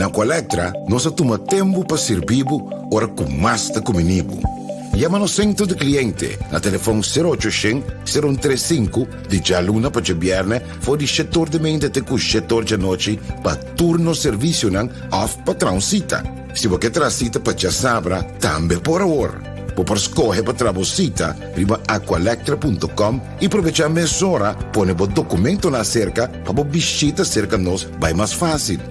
Na Aqualectra nos a tuma tempu pa sirbi bo ora ku mas ta kumini bo. Yama nos sentro di kliente na telefòn sero ocho shen, sero un tres sinku di djaluna pa djabièrnè for di shetor di meinta te ku shetor djanochi pa tur nos servisionan òf pa traha un sita. Si bo ke traha sita pa djasabra tambe por awor. Bo por skohe pa traha bo sita riba aqualectra punto com i probechá mesora pone bo dokumentonan aserka pa bo bishita serka nos bai mas fásil.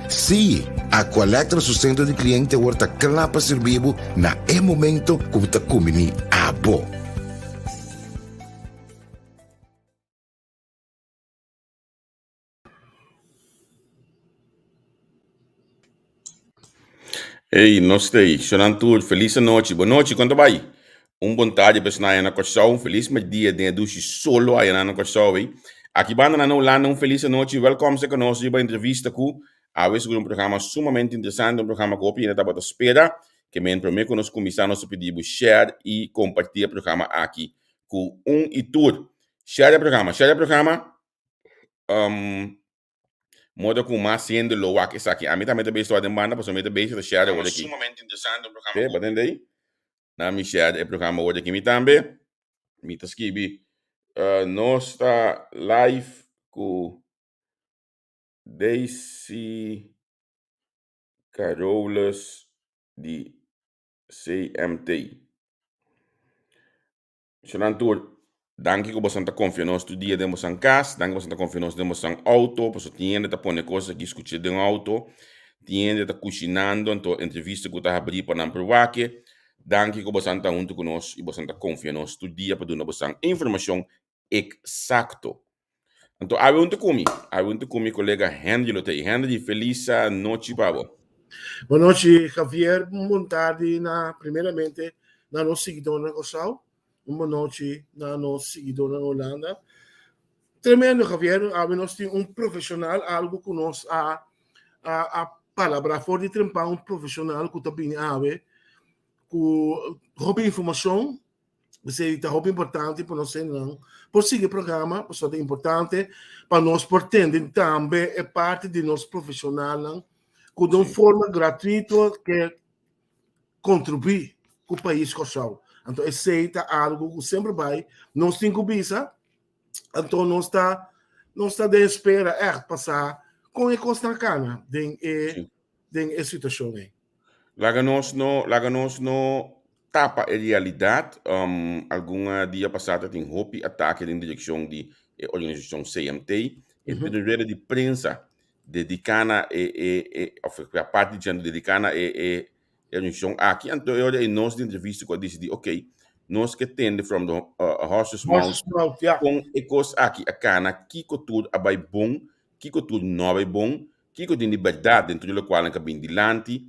Sí, Aqualectra su sentro di kliente awor ta kla pa sirbi bo na e momento ku bo ta kumbiní abo. Ey, nos ta ei. Shonan tur, felis anochi. Bon nochi, kon ta bai? Un bon tardi pa esnan aya na Kòrsou, un felis merdia den e dushi solo aya nan na Kòrsou ei. Aki banda nan na Hulanda un felis anochi. Wèlkòm serka nos riba entrevista ku awe sigur un programa sumamente interesante, un programa ku hopi hende tabata spera. Ke men promé ku nos kuminsá nos ta pidi bo share i kompartí e programa aki ku un i tur. Share e programa, share e programa. Modo ku mas hende lo wak esaki. Ami tambe ta bezig den banda pasobra mi ta bezig ta share awor aki. Oke, bo tende ei? Na mi share e programa awor aki mi tambe. Mi ta skibi nos ta live ku Daisy Carolus di CMT. Shonan tur, danki ku bosan ta konfia nos tur dia den bosan kas, danki bosan ta konfia nos den bosan outo, pasobra tin hende ta pone kos aki skuch'é den outo, tin hende ta kushinando, anto entrevista ku ta habrí pa nan por wak-e. Danki ku bosan ta huntu ku nos i bosan ta konfia nos tur dia pa duna bosan informashon eksakto. Anto awe huntu ku mi, awe huntu ku mi kolega Henry lo ta ei. Henry, felis nochi pa bo. Bon nochi Javier, un bon tardi na primeramente na nos siguidornan Kòrsou, un bon nochi na nos siguidornan Hulanda. Tremendo Javier, awe nos tin un profesional, algo ku nos a a a palabra for di trempan, un profesional ku ta bini awe ku hopi informashon. Esei ta hopi importante pa nos hendenan por sigui e programa, pasobra ta importante pa nos por tende tambe e parti di nos profesionalnan ku den un forma gratuito ke kontribuí ku pais Kòrsou. Anto esei ta algu ku semper bai nos tin ku bisa, anto nos ta nos ta den espera ègt pa sa kon e kosnan kana den e den e situashon ei. Laga nos no laga nos no tapa e realidat. Algun dia pasá ta tin hopi atake den direkshon di e organisashon CMT. E tin un rueda di prensa dediká na e e e òf apart di djente dediká na e e organisashon aki. Anto e ora ei nos di entrevista ku a disidí oke nos ke tende from the horse's mouth kon e kos aki a kana, kiko tur a bai bon, kiko tur no a bai bon. Kiko tin di bèrdat den tur lokual nan ka bin dilanti?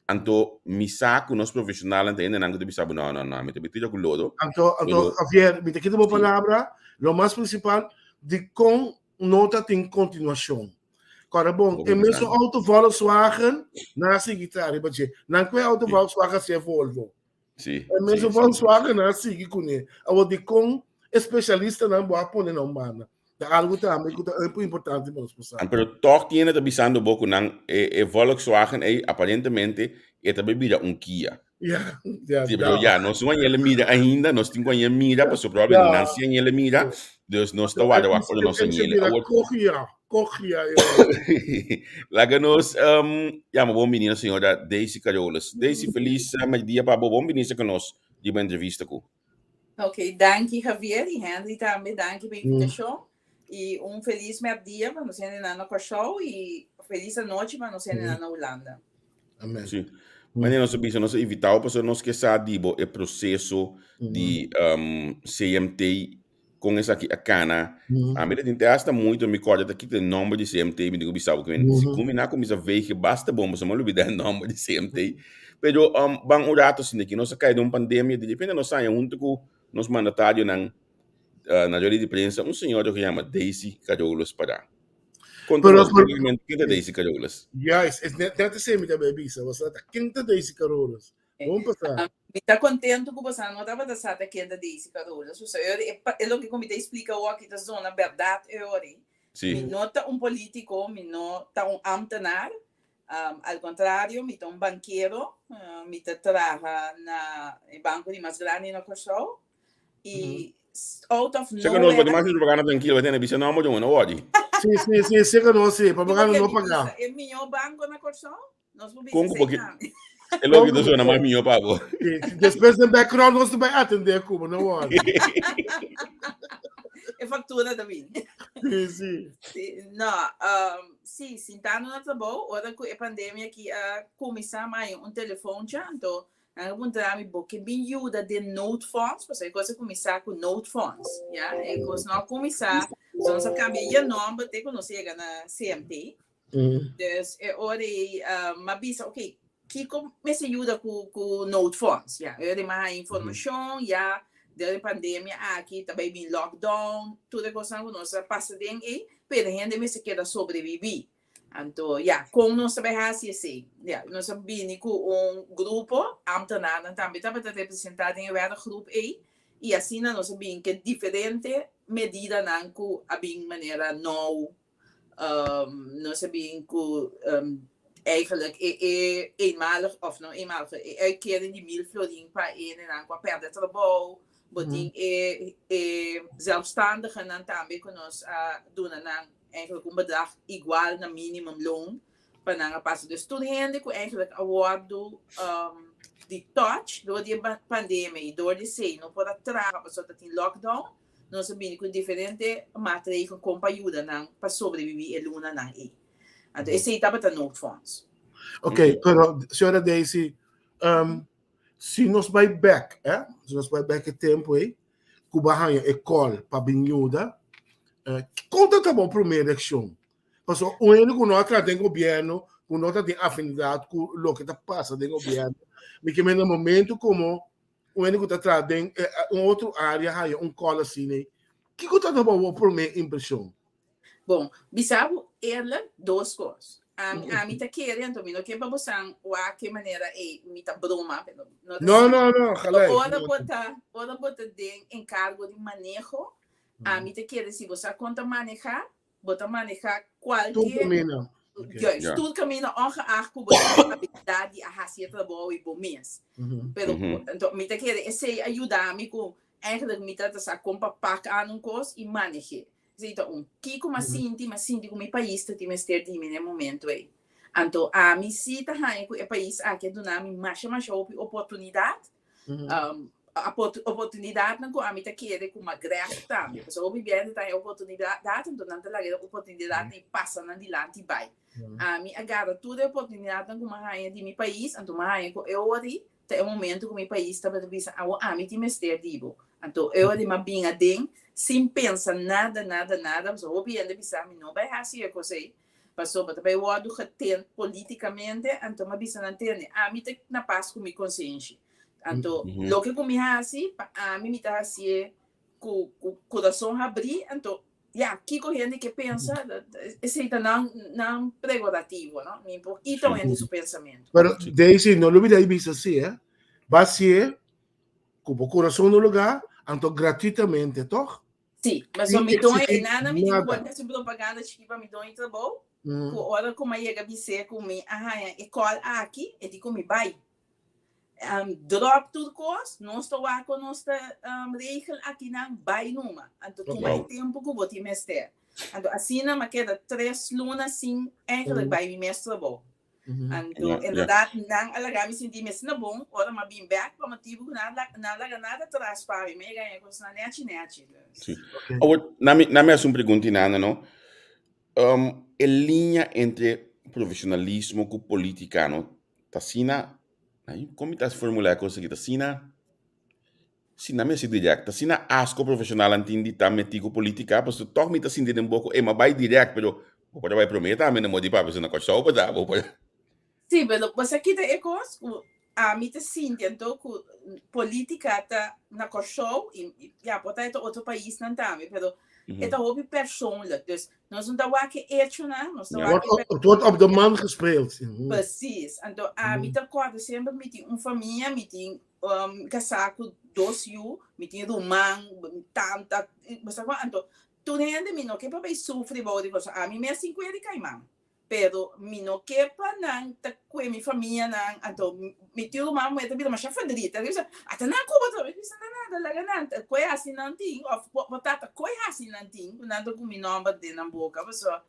Anto mi sa ku nos profeshonalnan ta hendenan ku ta bisa bo, No, no, no, mi ta bin tira ku lodo. Anto, anto, Javier, mi ta kita bo palabra, lo mas prinsipal, dikon no ta tin kontinuashon? Kòrda bon, e mesun outo Volkswagen, nan a sigui traha riba dje. Nan ku e outo Volkswagen a hasié Volvo. Sí. E mesun Volkswagen nan a sigui kuné. Awor dikon e spesialistanan bo a pone na un banda? Ta algo tambe ku ta importante pa nos por sa. Pero tòg tin hende ta bisando bo ku nan e e Volkswagen ei aparentemente e ta bai bira un Kia. Ya, ya, Sí, pero ya, nos no a yele mira ainda, nos tin ku a yele mira, pasobra probablemente nan sí a yele mira, dus nos ta warda wak ora nos a yele. Awor, Kogia, kogia. Laga nos yama bon bini na señora Daisy Carolus. Daisy, felis merdia pa bo. Bon bini sa ku nos riba entrevista ku. Ok, danki Javier y Henry tambe, danki pa invitacion. Y un feliz merdia pa nos hendenan na Kòrsou y feliz anochi pa nos hendenan na Hulanda. Amen. Sí. Wanneer nos a bisa, nos a invitao pasobra nos ke sa di bo e proceso di CMT, kon esaki a kana. Ami ta tin te hasta muito, mi kòrda ta kita e nòmber di CMT, mi tin ku bisa bo ku si kuminá kuminsá veeg basta bon, pasobra mi a lubidá e nòmber di CMT. Pero ban un rato asina ki nos a kai den un pandemia, di repente nos haña huntu ku nos mandatarionan na rueda di prensa un señora ku yama Daisy Carolus pará. Konta nos brevemente ken ta Daisy Carolus. Juist, es net esei mi ta bai bisa, bo sa ta ken ta Daisy Carolus. Bon pasá. Mi ta kontentu ku boso no tabata sa ta ken ta Daisy Carolus. Pasobra e ora e loke ku mi ta explika awor aki ta zona bèrdat e ora ei. Mi no ta un polítiko, mi no ta un ámtenar. Al kontrario, mi ta un bankero, mi ta traha na e banko di mas grandi na Kòrsou i out of Seka nos nowhere. bati mas propaganda tranquilo, bati bisa nomber di un wodi. Si, si, si, seka nos si, propaganda no paga. E mihó banko na Kòrsou? Nos por bisa Kon ku esei bo tambe. E loke ta suena mas mihó pa bo. Si, despues den background nos ta bai atendé ku bo, no worry. E faktura ta bini. Si, si. Si, no, si, sintando na trabou, ora ku e pandemia aki a kuminsá, mi a haña un telefontje, anto nan a puntra mi, bo ke bin yuda den noodfonds? Pasobra e kos a kuminsá ku noodfonds, ya, e kos no a kuminsá, so nos a kambia e nòmber te ku nos yega na CMT. Dus e ora ei mi a bisa, ok, kiko mester yuda ku ku noodfonds? Ya, e ora ei mi a haña informashon, ya, den e pandemia aki ta bai bin lockdown, tur e kosnan ku nos a pasa den ei, pero hende mester keda sobrebibí. Anto, ya, kon nos ta bai hasi esei? Ya, nos a bini ku un grupo, ámtenarnan tambe tabata representá den e werkgroep ei, i asina nos a bin ke diferente medidanan ku a bin manera nou Nos a bin ku eigenlijk e e eenmalig of no eenmalig e uitkering di 1000 florin pa e hendenan ku a pèrdè trabou. Bo tin e e zelfstandigennan tambe ku nos a duna nan eigenlijk un bedrag igual na minimumloon pa nan a pasa. Dus tur hende ku eigenlijk a wòrdu di touch dor di e pandemia i dor di esei no por a traha pasobra ta tin lockdown. Nos a bini ku diferente maatregel kon pa yuda nan pa sobreviví e lunanan ei. Anto esei tabata noodfonds. Ok, pero señora Daisy, um, si nos bai bek, eh? Si nos bai bek e tempo ei, ku ba haña e call pa bin yuda, eh, kon ta bo promé reakshon? Paso un hende ku no a traha den gobierno, ku no ta tin afinidat ku loke ta pasa den gobierno, mi ke men na momento komo Un hende ku ta traha den un otro área haña un kòl asina ei, kiko ta daba bo promé impreshon? Bon, bisa bo eerlijk dos kos. Ami, ami ta kere, anto mi no ke pa bosan wak e manera ei mi ta broma, pero no ta No, asina. no, no, gelijk. Ora bo ta, ora bo ta den enkargo di maneho, ami ta kere si bo sa kon ta manehá, Bo ta maneha Tur kualke kaminda. Ok. Juist, Ja. tur kaminda ongeacht ku bo tin abilidat di a hasi e trabou i bo mes. Pero anto mi ta kere esei a yuda mi ku eigenlijk mi ta sa kon pa pak aan un kos i maneh'é. Esei ta un. Kiko m'a sinti? M'a sinti ku mi pais ta tin mester di mi na e momento ei. Anto ami si ta haña ku e pais aki a duna mi masha masha hopi oportunidat. Oportunidatnan ku ami ta kere ku m'a grasp tambe. Pasobra hopi biaha ta e oportunidat, anto nan ta laga e oportunidatnan ei pasa nan dilanti bai. Ami a gara tur e oportunidatnan ku m'a haña di mi pais, anto m'a haña ku e ora ei ta e momento ku mi pais tabata bisa, awor ami tin mester di bo. Anto e ora ei m'a bin aden sin pensa nada, nada, nada, pasobra hopi hende bisa mi no bai hasi e kos ei. Pasobra ta bai wòrdu getent politikamente, anto mi a bisa nan tende, ami ta na pas ku mi konsenshi. Anto loke ku mi hasi, pa ami mi ta hasié ku ku kurason habrí, anto ya, kiko hende ke pensa, esei ta nan nan prerogativo, no? Mi por kita un hende su pensamentu. Pero Daisy, no lubida di bisa así, eh? Bo hasié ku bo kurason na lugá, anto gratuitamente, tòg? Sí, ma so mi doño e nana mi tin ku bolbe hasi un propaganda chiki pa mi doño trabou, ku ora ku mi a yega bis'é ku mi a haña e kòl aki, e di ku mi bai. Dròp tur kos, nos ta wak kon nos ta regel akinan, bai numa. Anto tuma e tempu ku bo tin mester. Anto asina mi a keda tres luna sin eigenlijk bai mi mes trabou. Anto, inderdaad, nan a laga mi sinti mi asina bon ora mi a bin bek pa motibu ku nan a laga nada atras pa mi. Mi a gaña kosnan nechi nechi. Sí. Awor, na mi, na mi hasi un pregunta inana, no? E liña entre profesionalismo ku politica, no, ta asina, ai, kon mi ta formula e kos aki? Ta asina, Si nan mester direct, asina asko profesionalnan tin di ta meti ku politica, pasobra tog mi ta sinti den bo ku e m'a bai direct, pero bo por a bai prome tambe na modi papia na Kòrsou pa ta, bo por. Sí, pero bo sa kita e kos ku ami ta sinti anto ku politica ta na Kòrsou i ya por ta e ta otro paisnan tambe, pero e ta hopi persoonlijk. Dus nos no ta wak e echonan, nos ta wak e Het wordt op de man gespeeld. Precies. Anto ami ta kòrda semper mi tin un famia, mi tin Mi kasá ku dos yu, mi tin ruman, tanta, bo sa kua? Anto tur hende mi no ke pa bai sufri bou di kos. Ami mes tin kuer di kai man. Pero mi no ke pa nan ta kue mi famianan, anto mi tin ruman muhé ta bira masha verdriet. Nan ta bisa, ata nan ku bo ta? Mi bisa, no nada, laga nan ta kue hasi nan tin, òf bo tata kue hasi nan tin, ku nan ta ku mi nòmber den nan boka. Pasobra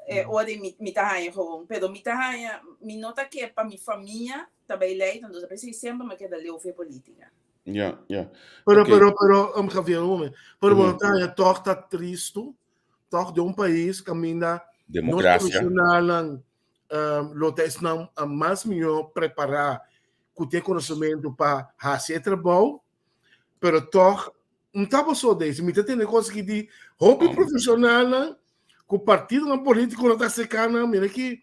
e ora ei mi ta haña gewoon. Pero mi ta haña, mi no ta ke pa mi famia ta bai lei, anto ta p'esei semper mi a keda leu for e polítika. Ja, ja. Pero, Oké. pero, pero, Javier, un moment. Pero bo no ta haña tòg ta tristu Tòg den un pais kaminda nos Demokrasia. profeshonalnan lo ta esnan mas mihó prepará ku tin e konosementu pa hasi e trabou, pero tòg no ta boso Daisy. Mi ta tende kos aki di hopi profeshonalnan ku partidonan polítiko no ta aserká nan. Mira ki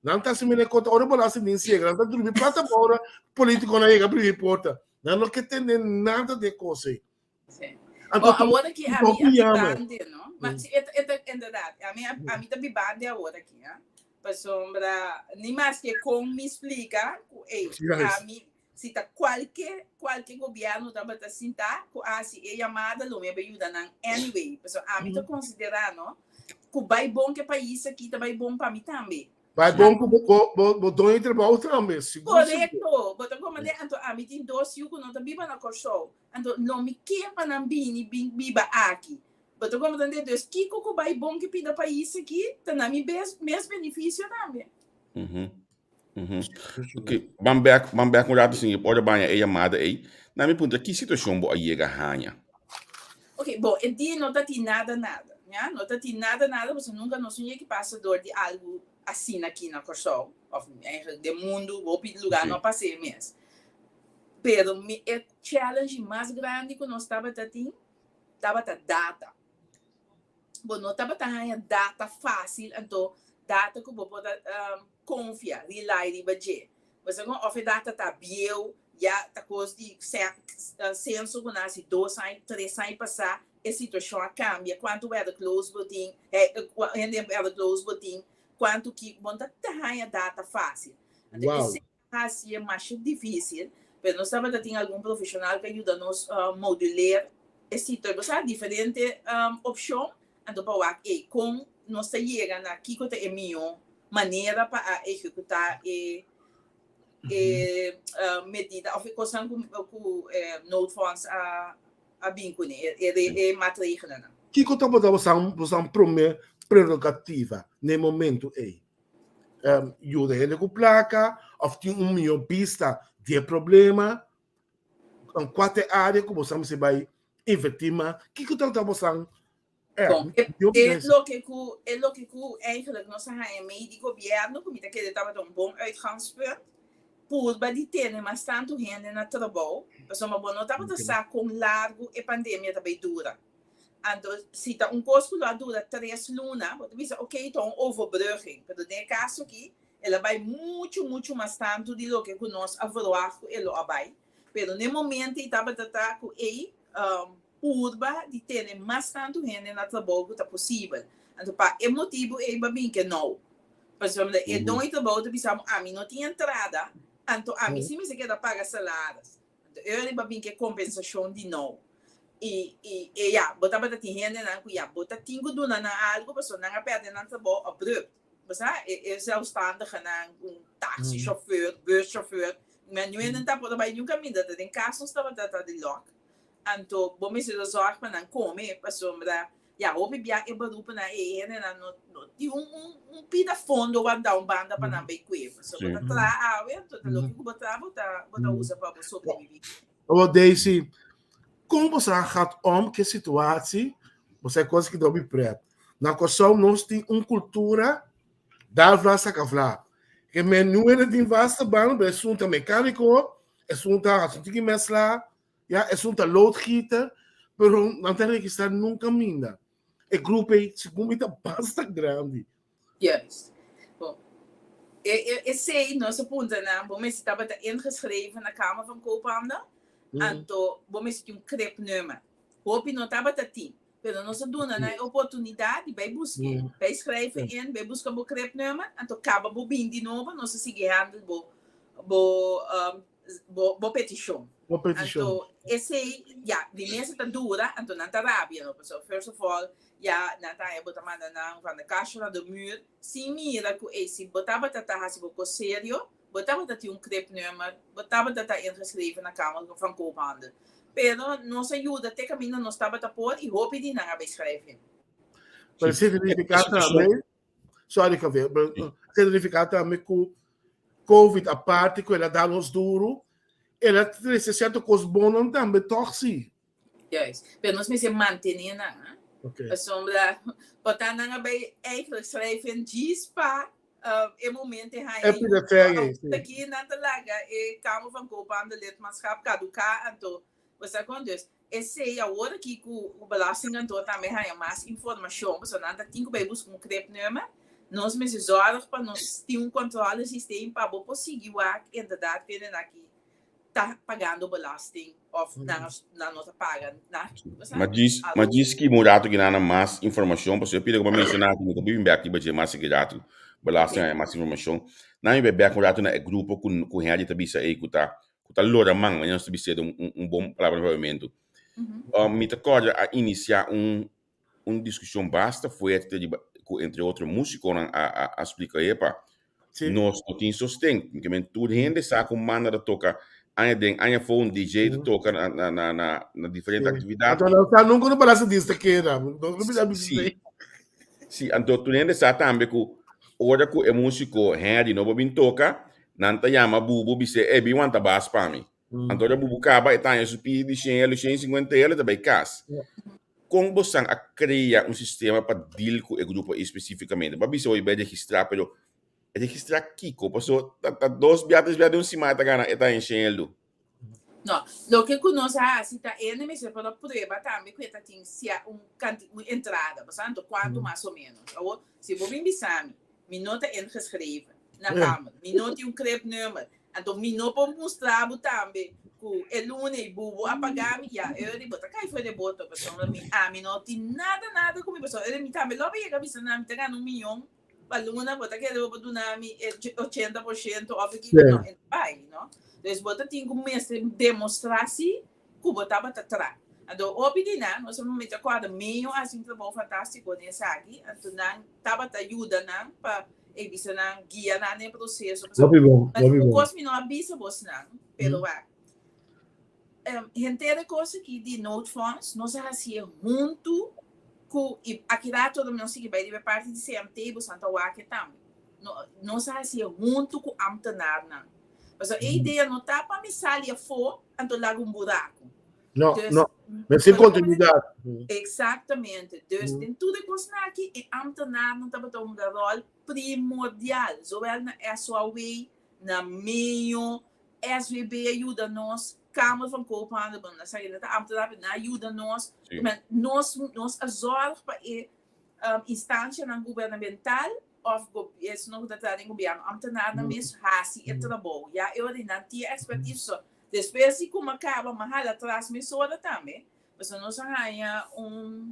nan ta hasi mira kos ora bo la hasi den siega nan ta drumi plata ora polítikonan yega bini porta. Nan no ke tende nada di e kos ei. Sí. Anto Bo, awor aki tu ami topi a yama. bibande, no? Ma si e, e ta, inderdaad, ami, ami ta bibande awor aki, ha? Pasobra ni maske kon mi splika ku ey, Juist. ami, si ta kualke, kualke gobierno tabata sintá ku a hasi e yamada lo mi a bai yuda nan anyway. Pasobra ami ta konsiderá, no, ku bai bon ku e pais aki ta bai bon pa mi tambe. Bai bon ku bo, bo, bo, bo doño di trabou tambe, sigur, sigur. Korekto, bo ta komprendé? Anto ami tin dos yu ku no ta biba na Kòrsou. Anto no mi ke pa nan bini bin biba aki. Bo ta comprende? Dus kiko ku bai bon ki pida pais aki ta na mi bes mes benefisio tambe. Mhm. Mhm. Ok, ban bek, ban bek un rato sin ora baña e yamada ei. Na mi puntra ki situashon bo a yega haña? Ok, bo, e dia no ta tin nada nada, ya? No ta tin nada nada pasobra nunka nos un yegi pasa dor di algu asina aki na Kòrsou òf eigenlijk den mundu hopi lugá no a pasa e mes. Pero mi e challenge mas grandi ku nos tabata tin tabata data. Bo no tabata haña data fásil, anto data ku bo por a konfia, rely riba dje. Bo sa kon òf e data ta bieu, ya ta kos di senso ku nan hasi dos aña, tres aña pasá, e situashon a kambia, kuantu werkloos bo tin, hende werkloos bo tin, kuantu ki, bo no ta haña data fásil. Anto esei Hacié masha difícil, pero nos tabata tin algun profesional cu a yuda nos moduleer e sitio. Bo sa diferente opcion, anto pa wak ey con nos ta yega na kico ta e miho manera pa a ehecuta e e medida of e cosnan cu e noodfonds a bin cune, e maatregelennan. Kico tabata bosan prome prerogativa na e momento ey? yuda hende ku plaka òf tin un mihó bista di e problema? En kua ta e área ku boso mester bai invertí mas? Kiko ta boso Bon, e loke ku e loke ku eigenlijk nos a haña mei di gobièrnu ku mi ta kere tabata un bon uitgangspunt, purba di tene mas tantu hende na trabou, pasobra bo no tabata sa kon largu e pandemia ta bai dura. Anto, si ta un kos ku lo a dura tres luna, bo ta bisa, ok, ta un overbrugging. Pero den e kaso aki, el a bai muchu, muchu mas tantu di loke ku nos a verwagt ku e lo a bai. Pero n'e momento ei tabata ta ku ei purba di tene mas tantu hende na trabou ku ta posibel. Anto, pa e motibu ei bo a bin ke nou. Pasobra e don di trabou ta bisa bo, ami no tin entrada, anto ami si mester keda paga salaris. Anto e ora bo bin ke kompensashon di nou. I i e ya, bo tabata tin hendenan ku ya bo ta tin ku duna nan algu pasobra nan a pèrdè nan trabou abrupt. Bo sa, e e zelfstandigenan, un taxichauffeur, buschauffeur, men niun hende ta por a bai niun kaminda, ta den kas nos tabata ta di lòk. Anto bo mester ta zòrg pa nan kome pasobra ya hopi bia e beroepnan ei hendenan no no tin un un un pida fondo wardá un banda pa nan bai kue. Pasobra bo ta traha awe anto ta loke ku bo traha bo ta bo ta usa pa bo sobreviví. Awor Daisy, kon bo sa gaat om ku e situatie? Bo sa e kos ki ta hopi pret. Na Kòrsou nos tin un kultura dal vla saka vla. Ke men niun hende tin vaste baan, pero esun ta mekániko, esun ta hasi un tiki mèsla, Ya, esun ta loodgieter, pero nan ta registrá nunca minda. E grupo ei, segun mi, ta basta grandi. Juist. Bon, e, e, esei nos a puntra nan, bo mester tabata ingeschreven na Kamer van Koophandel, anto bo mester tin un cribnummer. Hopi no tabata tin, pero nos a duna nan e oportunidad di bai busk'é. Bai schrijven in, bai buska bo cribnummer, anto kaba bo bin di nobo, nos a sigui handel bo, bo, bo, bo petishon. Bo petishon. Anto, Esei, ya, di mesa ta dura, anto nan ta rabia, no? Pasobra, first of all, ya nan ta haña bo ta manda nan van de kastje naar de muur, sin mira ku, ey, si bo tabata ta hasi bo kos serio, bo tabata tin un cribnummer, bo tabata ta ingeschreven na Kamer van Koophandel. Pero nos a yuda te kaminda nos tabata por i hopi di nan a bay schrijven. Pero significa tambe, sorry Javier, pero significa tambe ku Covid aparte ku el a da nos duru, el a trese sierto kos bonan tambe tòg si. Juist. Pero nos mester mantené nan, hè. Okay. Pasobra por ta nan a bay eigenlijk schrijven djis pa e momento haña E pida ferie, si. Aki nan ta laga e Kamer van Koophandel lidmaatschap kaduká anto bo sa kon dus esei awor aki ku belastingkantoor tambe haña mas informashon pasobra nan ta tin ku bay buska un cribnummer nos mester zorg pa nos tin un controlesysteem pa bo por sigui wak inderdaad kende nan aki ta pagando belasting of nan nan no ta paga na Ma djis ma djis ki un rato ki nan mas informacion pasobra yo pidi ku bo menciona ku mi ta bin bek riba dje mas ki rato belasting haña mas informacion nan mi bai bek un rato na e grupo ku ku Henry ta bisa ei ku ta ku ta lora man manera nos ta bis'é den un un bon palabra na papiamentu mi ta kòrda a inisiá un un discusion basta fuerte riba cu entre otro musiconan a a a splica epa Sí. nos no tin sosten ke men tur hende sa cu manda ta toca aña den aña afo un DJ ta toca na na na na na diferente Sí. actividad. Anto nan sa nunca no balasa dista keda. No no bisa bisa Sí. sei. Sí, anto tur hende sa tambe cu ora cu e musico Henry no por bin toca nan ta yama Bubu bis'é ey bin wanta bas pa mi. Anto ora Bubu caba e ta haña su pidi di shen elo shen cincuenta elo e ta bay cas. Kon bosan a krea un sistema pa deal ku e grupo ei spesífikamente? Bo a bisa hoy bai registrá, pero registrá kiko? Paso ta ta dos bia, tres bia den un siman e ta gana e ta enshendo. No, loke ku nos a hasi ta ene mester por a prueba tambe ku e ta tin sia un kanti un entrada, bo sa? Anto kuantu mas o ménos. Awor, si bo bin bisa mi, mi no ta ingeschreven na kamer, mi no tin un cribnummer, Anto mi no por mustra bo tambe ku e luna ei bubu a paga mi, ya Eury bo ta kai for di e boto pasobra mi ami no tin nada nada ku mi pasobra Eury mi tambe lo a yega bisa nan mi ta gana un miyon pa luna bo ta kere bo por duna mi e 80% òf e kiko no e no bai no dus bo ta tin ku mester demostra si ku bo tabata tra anto hopi di nan nos a mi ta kòrda Meyo a hasi un trabou fantastiko den esaki anto nan tabata yuda nan pa e bisa nan guia nan den e proseso Hopi bon, pasobra hopi un bon. kos mi no a bisa bosnan pero wak henter e kos aki di noodfonds nos a hasié huntu ku i aki rato mi no sigui bai riba e parti di CMT bosan ta wak e tambe nos a hasié huntu ku ambtenaarnan pasobra e idea no ta pa mi sali afó anto laga un buraku No, Dus, no. Mester pero continuidad. Exactamente. Dus den tur e kosnan aki e ambtenaarnan tabata hunga ròl primordial, zowel na SOAW, na MEO, SVB a yuda nos, Kamer van Koophandel, bueno, nan sa nan ta ambtenaar, pero nan a yuda nos. Sí. Men, nos, nos a zòrg pa e instancianan gubernamental of go, esnan ku ta traha den gobierno, ambtenaarnan mes hasi e trabou. Ya e ora di nan tin e expertise, so Despues di ku m'a kaba m'a hala tras mesora tambe, pasobra nos a haña un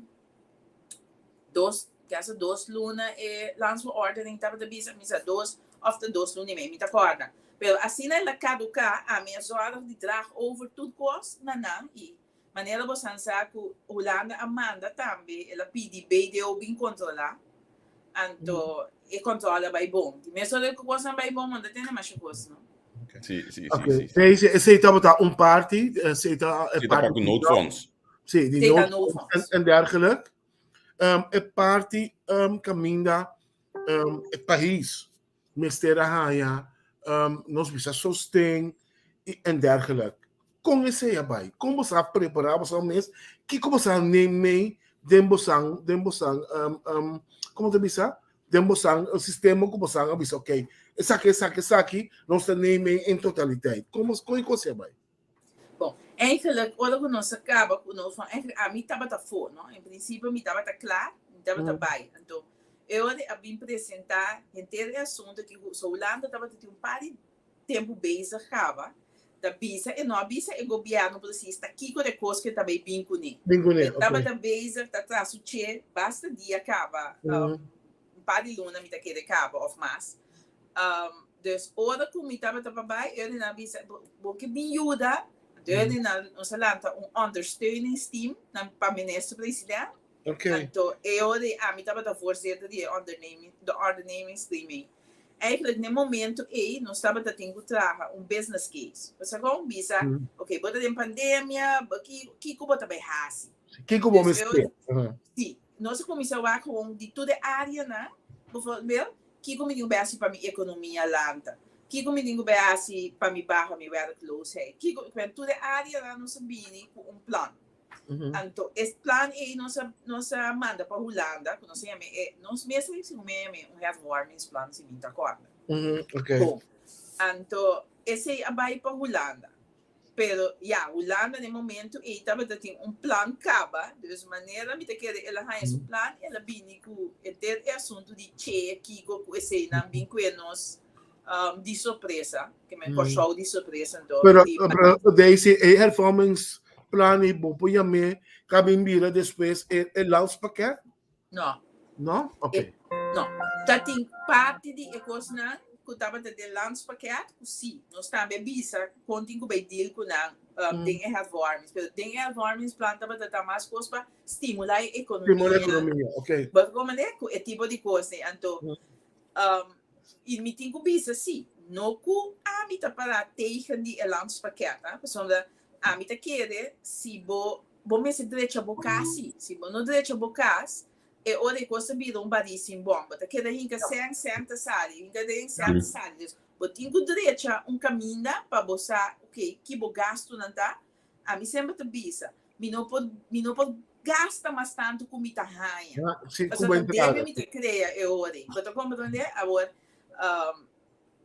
dos, kasa dos luna e landsverordening tabata bisa, mi sa dos òf ta dos luna i mei, mi ta kòrda. Pero asina el a kaduká, ami a zòrg di draag over tur kos na nan i manera bosan sa ku Hulanda a manda tambe, el a pidi BDO bin kontrolá, anto e kòntròl a bai bon. Di mesora ku kosnan bai bon, bo no ta tende masha kos, no? Sí, sí, sí, Ok, sí, sí. Deze, esei tabata un parti, esei ta e Sí, ta parti parti di noodfonds. Sí, di Sí, ta noodfonds noodfonds. en, en dergelijk. E parti kaminda e pais mester a haña nos bisa sosten i en dergelijk. Kon esei a bai? Kon boso a prepará boso mes? Kiko boso a neem mee den bosan, den bosan, komo ta bisa? Den bosan sistema ku bosan a bisa, ok, esaki, esaki, esaki, nos ta neem mee en totaliteit. Kon bos, kon e kos a bai? Bon, eigenlijk ora ku nos a kaba ku nos, van eigenlijk ami tabata for, no? En prinsipio mi tabata kla, mi tabata bai. Anto, e ora a bin presentá henter e asunto ki so Hulanda tabata tin un par di tempu bezig kaba, ta bisa e no a bisa e gobièrnu presis ta kiko de kos ke ta bay bin kuné. Bin kuné, E ok. tabata bezig ta tras su che basta dia kaba, un par di luna mi ta kere kaba òf mas. Dus ora ku mi tabata pa bai, e nan a bisa, bo, bo ke bin yuda? Anto nan nos a lanta un ondersteuningsteam nan pa minister president. Anto e ora ei ami tabata voorzitter di e onderneming, de ondernemingsteam ei. Eigenlijk na e momento ei nos tabata tin ku traha un business case. Bo sa kon? Bisa, ok, bo ta den pandemia, bo ki kiko bo ta bai hasi? Kiko bo mester? Si, nos a kuminsá wak gewoon di tur e áreanan, bijvoorbeeld, kiko mi tin ku bai hasi pa mi ekonomia lanta? Kiko mi tin ku bai hasi pa mi baha mi werkloosheid? Kiko, tur e áreanan nos a bini ku un plan. Anto e plan ei nos a nos a manda pa Hulanda, ku nos a yama e, nos mes a hasi un meme, un hervormingsplan si mi ta kòrda. Okay. Bon, anto esei a bai pa Hulanda. Pero ya, Hulanda na e momento ei tabata tin un plan kaba, dus manera mi ta kere el a haña su plan, el a bini ku henter e asuntu di che, kiko ku eseinan bin kue nos di sorpresa, ke men Kòrsou di sorpresa anto. Pero, pero Daisy, e hervormingsplan ei bo por yam'é ka bin bira despues e e landspakket? No. No? Oké. No. Ta tin parti di e kosnan ku tabata den landspakket ku sí, nos tambe a bisa kon tin ku bai deal ku nan den e hervormings. Pero den e hervormingsplan tabata ta mas kos pa stimulá e ekonomia. Stimulá e ekonomia, oké. Bo ta komprendé? Ku e tipo di kos ei. Anto, I mi tin ku bisa sí, no ku ami ta pará tegen di e landspakket, ha, pasobra ami ta kere si bo bo mester drecha bo kas sí. Si bo no drecha bo kas, e ora e kos ta bira un barí sin bòm. Bo ta keda hinka sèn, sèn ta sali, hinka den, sèn ta sali. Dus bo tin ku drecha un kaminda pa bo sa, oké, ki bo gastunan ta. Ami semper ta bisa, Mi no por, mi no por gasta mas tantu ku mi ta haña. Ja, sí, ku Pasobra bo ta debe entrada. mi ta krea e ora ei. Bo ta komprendé? Awor, um,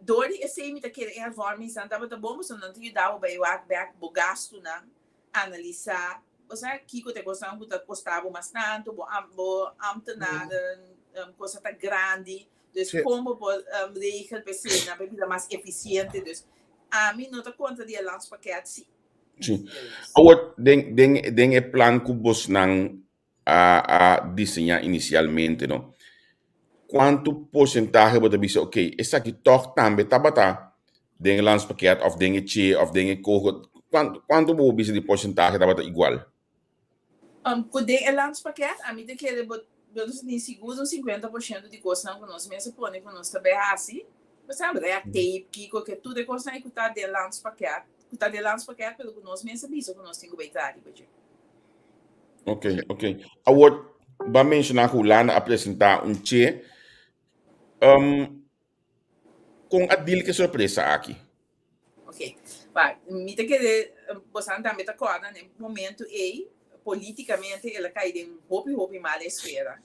dor di esei mi ta kere e hervormingsnan tabata bon pasobra nan ta yuda bo bai wak bèk bo gastunan, analisá, bo sa kiko ta e kosnan ku ta kosta bo mas tantu, bo am, bo ambtenaren, um, kosa ta grandi. Dus Sí. kon bo por um, regel pa eseinan pa e bira mas efisiente. Dus ami no ta kontra di e landspakket, sí. Sí. Awor, den, den, den e plan ku bosnan a, a diseñá inisialmente, no? Kuantu porsentahe bo ta bisa, ok, esaki tòg tambe tabata den e landspakket òf den e che òf den e koho? Kuantu, kuantu bo bisa di porsentahe tabata igual? Ku den e landspakket, ami ta kere bo bo nos tin sigur un 50% di kosnan ku nos mester pone ku nos ta bai hasi. Bo sa, red tape, kiko, ke tur e kosnan ei ku ta den landspakket, ku ta den landspakket pero ku nos mester bisa ku nos tin ku bai traha riba dje. Ok, ok. Awor, bo a menshoná ku Hulanda a presentá un che. Kon a deal ku e sorpresa aki? Ok, pa mi ta kere bosan tambe ta kòrda na e momento ei politikamente el a kai den hopi hopi mal esfera.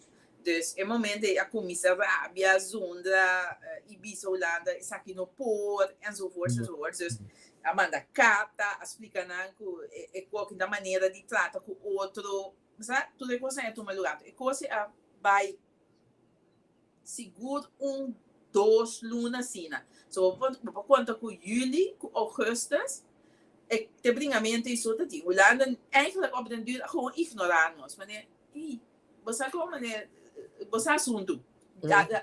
Dus e momento ei a kuminsá rabia, zundra i bisa Hulanda esaki no por enzovoorts enzovoorts. Dus a manda karta, a splika nan ku e koki ta manera di trata ku otro, sa tur e kosnan a tuma lugá. E kos ei a bai sigur un dos luna asina. So bo por bo por konta ku juli ku ougùstùs e te bringamentu i so ta tin. Hulanda eigenlijk op den duur a gewoon ignorá nos. Manera, ey, bo sa kon manera bo sa asuntu.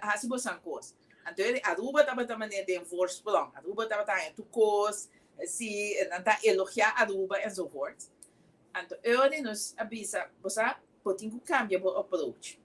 Hasi bo san kos. Anto e Aruba tabata manera den voorsprong. Aruba tabata haña tur kos, si nan ta elogiá Aruba enzovoort. Anto e ora nos a bisa, bo sa, bo tin ku kambia bo approach.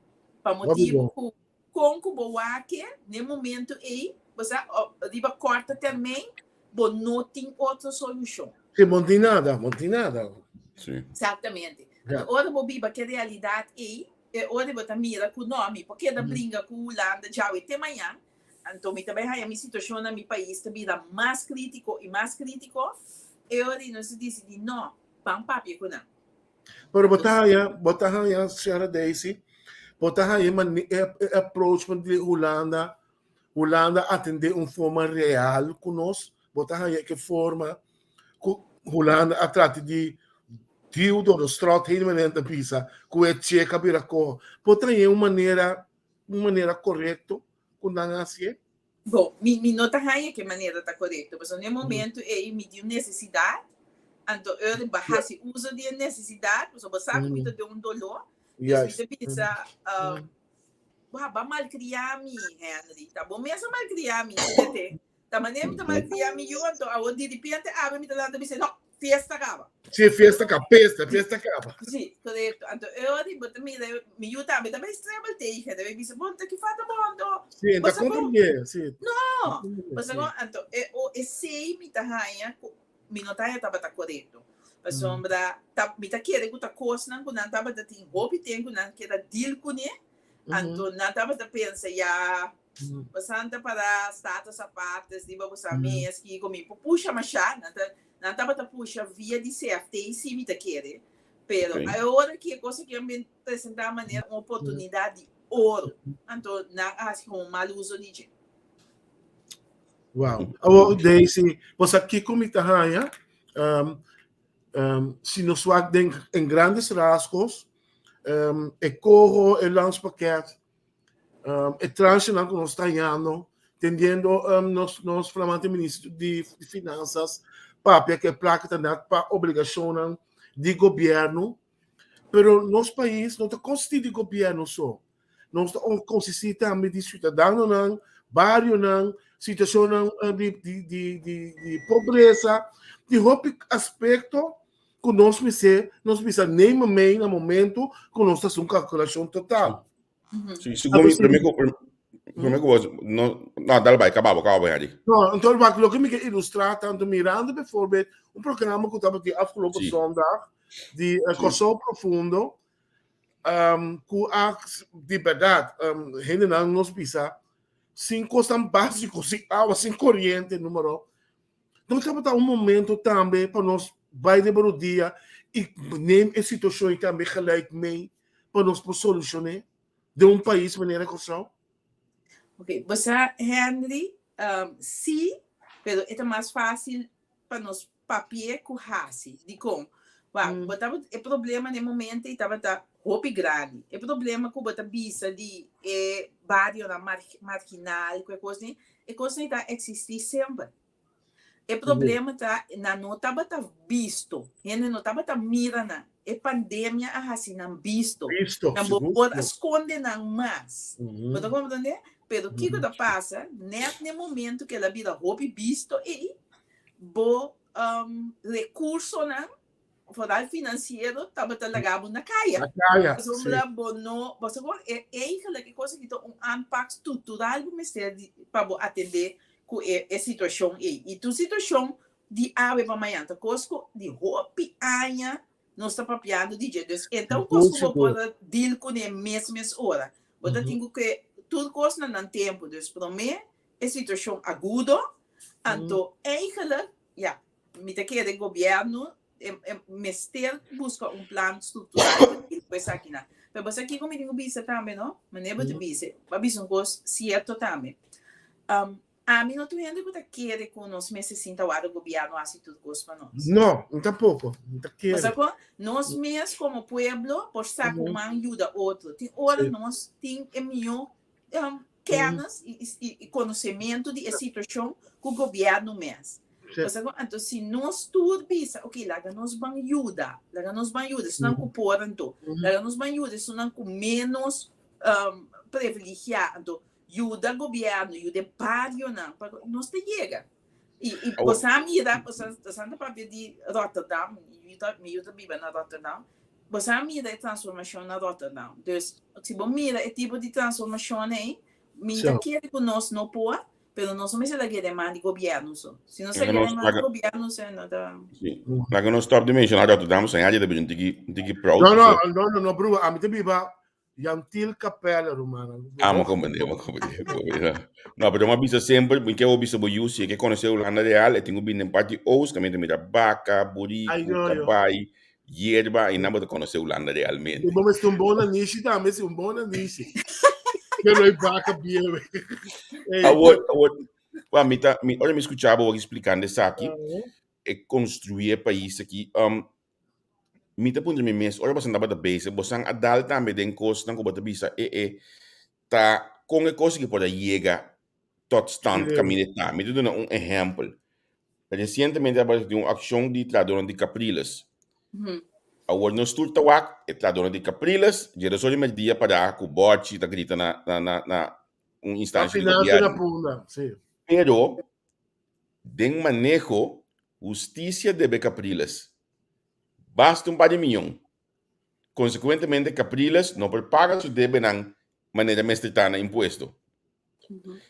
Pa motibu ku kon ku bo wak n'e momento ei, bo sa, riba korte termijn, bo no tin otro solushon. Sí, bo no tin nada, bo no tin nada. Sí. Exactamente. Ja. Anto ora bo biba ku e realidat ei, e ora bo ta mira ku no, mi por keda bringa ku Hulanda djawe te mañan, anto mi ta bai haña mi situashon na mi pais ta bira mas krítiko i mas krítiko, e ora ei nos a disidí, no, ban papia ku nan. Pero bo ta haña, bo ta haña, señora Daisy, bo ta haña e mane- e e approach pa di Hulanda, Hulanda atendé un forma real ku nos, bo ta haña ke forma ku Hulanda a trata di duw door de strot heen manera nan ta bisa, ku e chek a bira koho. Bo ta haña un manera, un manera korekto ku nan a hasié? Bo, mi, mi no ta haña ke manera ta korekto, pasobra na e momento ei mi tin un nesesidat, anto ora bo hasi uso di e nesesidat, pasobra bo sa ku mi ta den un doló, dus mi ta bisa, bo a malkriá mi, Henry, ta bo mes a malkriá mi, tete, ta manera mi ta malkriá mi yu, anto awor diripente awe mi ta lanta bisa, no. Fiesta kaba. Sí, fiesta kaba, pesta, fiesta kaba. Sí, korekto. Anto e ora di bo ta mira, mi yu tambe ta bai strebel tegen, ta bai bisa, bon, ta ki falta bo anto? Sí, ta comprende, sí. No, pasobra anto e o esei mi ta haña ku mi no ta haña tabata korekto. Pasobra ta mi ta kere ku ta kosnan ku nan tabata tin hopi tempu nan keda deal kuné, anto nan tabata pensa ya Bosan ta para status apartes riba bosan mes kiko mi por pusha mashá. Nan ta nan tabata pusha via di CFT si mi ta kere. Pero okay. Awor ki e cosa ki a bin presentá manera un oportunidad di oro. Anto nan a hasi un mal uso di dje. Wow. Awor Daisy, bosa kiko mi ta haña? Um, um, si nos wak den en grandes rasgos, um, e coho, e landspakket, E tranchenan ku nos ta hañando, tendiendo nos nos flamante minister di Finanzas papia ku e plaka ta nèt pa obligashonnan di gobièrnu, pero nos pais no ta konsistí di gobièrnu so, nos ta konsistí tambe di siudadanonan, barionan, situashonnan di di di di pobresa, di hopi aspekto ku nos mester nos bisa neem mee na momento ku nos ta hasi un kalkulashon total. Sí, segun mi, promé ku, promé ku bos, no, no, dal bai, kaba bo, kaba bo, Henry. No, anto wak, loke mi ke ilustrá tanto mirando bijvoorbeeld un programa ku tabatin afgelopen zondag di Kòrsou Profundo, um, ku a, di bèrdat, um, hendenan nos bisa, sin kosnan básiko, sin awa, sin koriente, número, No tabata un momento tambe pa nos bai riba rodia i neem e situashon ei tambe gelijk mee pa nos por solushoné den un pais manera Kòrsou? Ok, bo sa Henry, sí, pero e ta mas fásil pa nos papia ku hasi. Dikon? Wak, bo tabata, e problema na e momento ei tabata hopi grandi. E problema ku bo ta bisa di e barionan marginal ku e kos ei, E kosnan ta eksistí semper. E problema ta nan no tabata bisto. Hende no tabata mira nan. E pandemia a hasi nan bisto. Bisto, Nan bo sigur. por a skonde nan mas. Bo ta komprendé? Pero kiko ta pasa, nèt na e momento ku el a bira hopi bisto ei, bo rekursonan vooral financiero, tabata laga bo na kaya. Na kaya, Pasobra sí. bo no, bo sa kon, e eigenlijk e cosa aki ta un aanpak structural bo mester di pa bo atende ku e e situacion ei. I tur situacion di awe pa mañan ta kos ku di hopi aña nos ta papiando di dje. Dus e ta un kos ku bo por a deal kuné mes mes ora. Bo ta tin ku ke tur kos na nan tempo. Dus promé e situacion agudo, anto eigenlijk ya, mi ta kere gobierno mester busca un plan structural pa esakinan. Pero bo sa kiko mi tin ku bisa tambe no? Manera bo ta bisa, bo a bisa un kos sierto tambe. Ami no tur hende ku ta kere ku nos mester sinta wak gobierno hasi tur kos pa nos. No, mi tampoko. Mi ta kere. Bo sa kon? Nos mes komo pueblo por sa ku man yuda otro. Tin ora nos tin e mihó kennis i konosementu di e situashon ku gobièrnu mes. Pasobra ku anto si nos tur bisa, ok, laga nos ban yuda, laga nos ban yuda esnan ku por anto, laga nos ban yuda esnan ku ménos privilegiá anto, yuda gobièrnu, yuda e barionan, pa nos ta yega. I i bo sa mira, bo sa ta papia di Rotterdam, mi yu ta biba na Rotterdam, Bo sa mira e transformashon na Rotterdam. Dus, si bo mira e tipo di transformashon ei, mi ta kere ku nos no por, pero nos no mester laga e den man di gobièrnu so. Si nos laga e den man di gobièrnu so, no ta. Sí. Laga nos stop di menshoná Rotterdam, señor, dje ta bira un tiki, un tiki proud. No, no, no, no, no, broer, ami ta biba Jan Thiel Capelle, rumannan. Ah, mi a comprende, mi a comprende, mi a comprende. No, pero mi a bisa semper, mi ke bo bisa bo yu, si e ke konosé Hulanda real, e tin ku bini den parti oost, kaminda ta mira baka, buriku, kabai, yerba, i nan bo ta konosé Hulanda realmente. I bo mester un bon nanishi tambe, si, un bon nanishi. Pero e baka bieu. Awor, awor, wa, mi ta, mi, ora mi skucha bo wak splikando esaki, e konstruí e pais aki, um, Mi ta puntra mi mes, ora boso tabata bezig, bosan a dal tambe den kosnan ku bo ta bisa, e e, ta kon e kos aki por a yega tot stand kaminda e ta? Mi ta duna un ehèmpel. Resientemente tabata tin un akshon di trahadónan di Capriles. Awor nos tur ta wak e trahadónan di Capriles dje dos ora di mèrdia pará ku bòchi ta grita na na na un instansha di gobièrnu. Pero den maneho. Hustisia debe Capriles basta un par di miyon. Konsekuentemente Capriles no por paga su debenan manera mester ta na impuesto.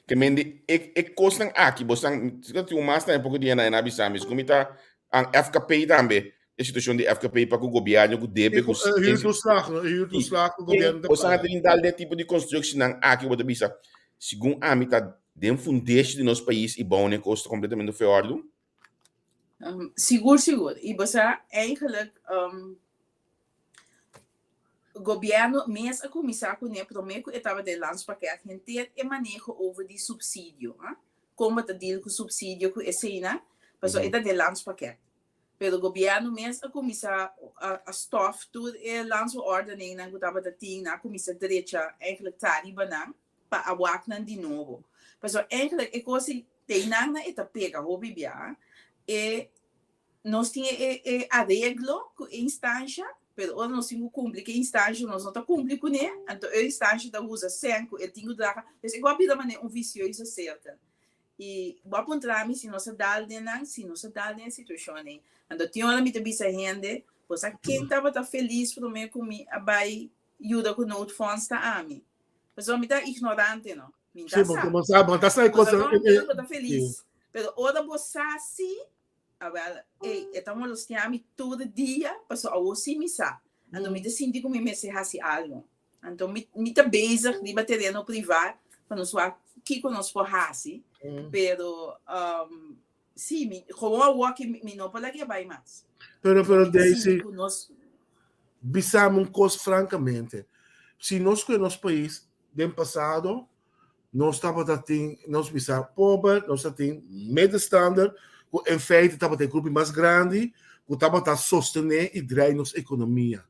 Ke men di e e kosnan aki bo san tin un mas tambe poko dia nan a bisa mi ku mi ta an FKP tambe e situashon di FKP pa ku gobièrnu ku debe ku Huurtoeslag, no? Huurtoeslag ku gobièrnu ta paga. Bo san tin dal de tipo di konstrukshonnan aki bo ta bisa segun ami ta den fundeshi di nos pais i bou ne kos ta kompletamente feòrdu. Sigur sigur i bo sa eigenlijk Gobierno mes a cuminsa cune prome cu e tabata e landspakket henter e maneho over di subsidio, ha? Con bo ta deal cu subsidio cu eseynan, pasobra e ta den landspakket. Pero gobierno mes a cuminsa a stof tur e landsverordeningnan cu tabata tin, nan a cuminsa drecha eigenlijk ta riba nan pa a wak nan di nobo. Pasobra eigenlijk e cos ei teynan nan e ta pega hopi bia, e Nos tin e e areglo ku e instansha, pero ora nos tin ku kumpli ku e instansha nos no ta kumpli kuné, anto e instansha ta usa sèn ku e tin ku traha. Dus e ku a bira manera un visioso sirkel. I bo a puntra mi si nos a dal den nan, si nos a dal den e situashon ei. Anto tin ora mi ta bisa hende, bo sa ken tabata felis promé ku mi a bai yuda ku noodfonds ta ami. Pasobra mi ta ignorante no. Mi ta sa. Bo ta sa e kos. Bo ta felis. Pero ora bo sa si, Awel, ey, e ta molestia mi tur dia, paso awor si mi sa. Anto mi ta sinti ku mi mester hasi algo. Anto mi, mi ta bezig riba tereno privá pa nos wak kiko nos por hasi. Pero, um, si, mi, gewoon awor aki mi, mi no por laga e bai mas. Pero, pero Mi ta sinti Daisy, ku nos, bisa mi un kos frankamente. Si nos kue nos pais den pasado, Nos tabata tin, nos bisa pober, nos ta tin middenstander, ku en feite tabata e grupo mas grandi ku tabata sostené i drai nos ekonomia.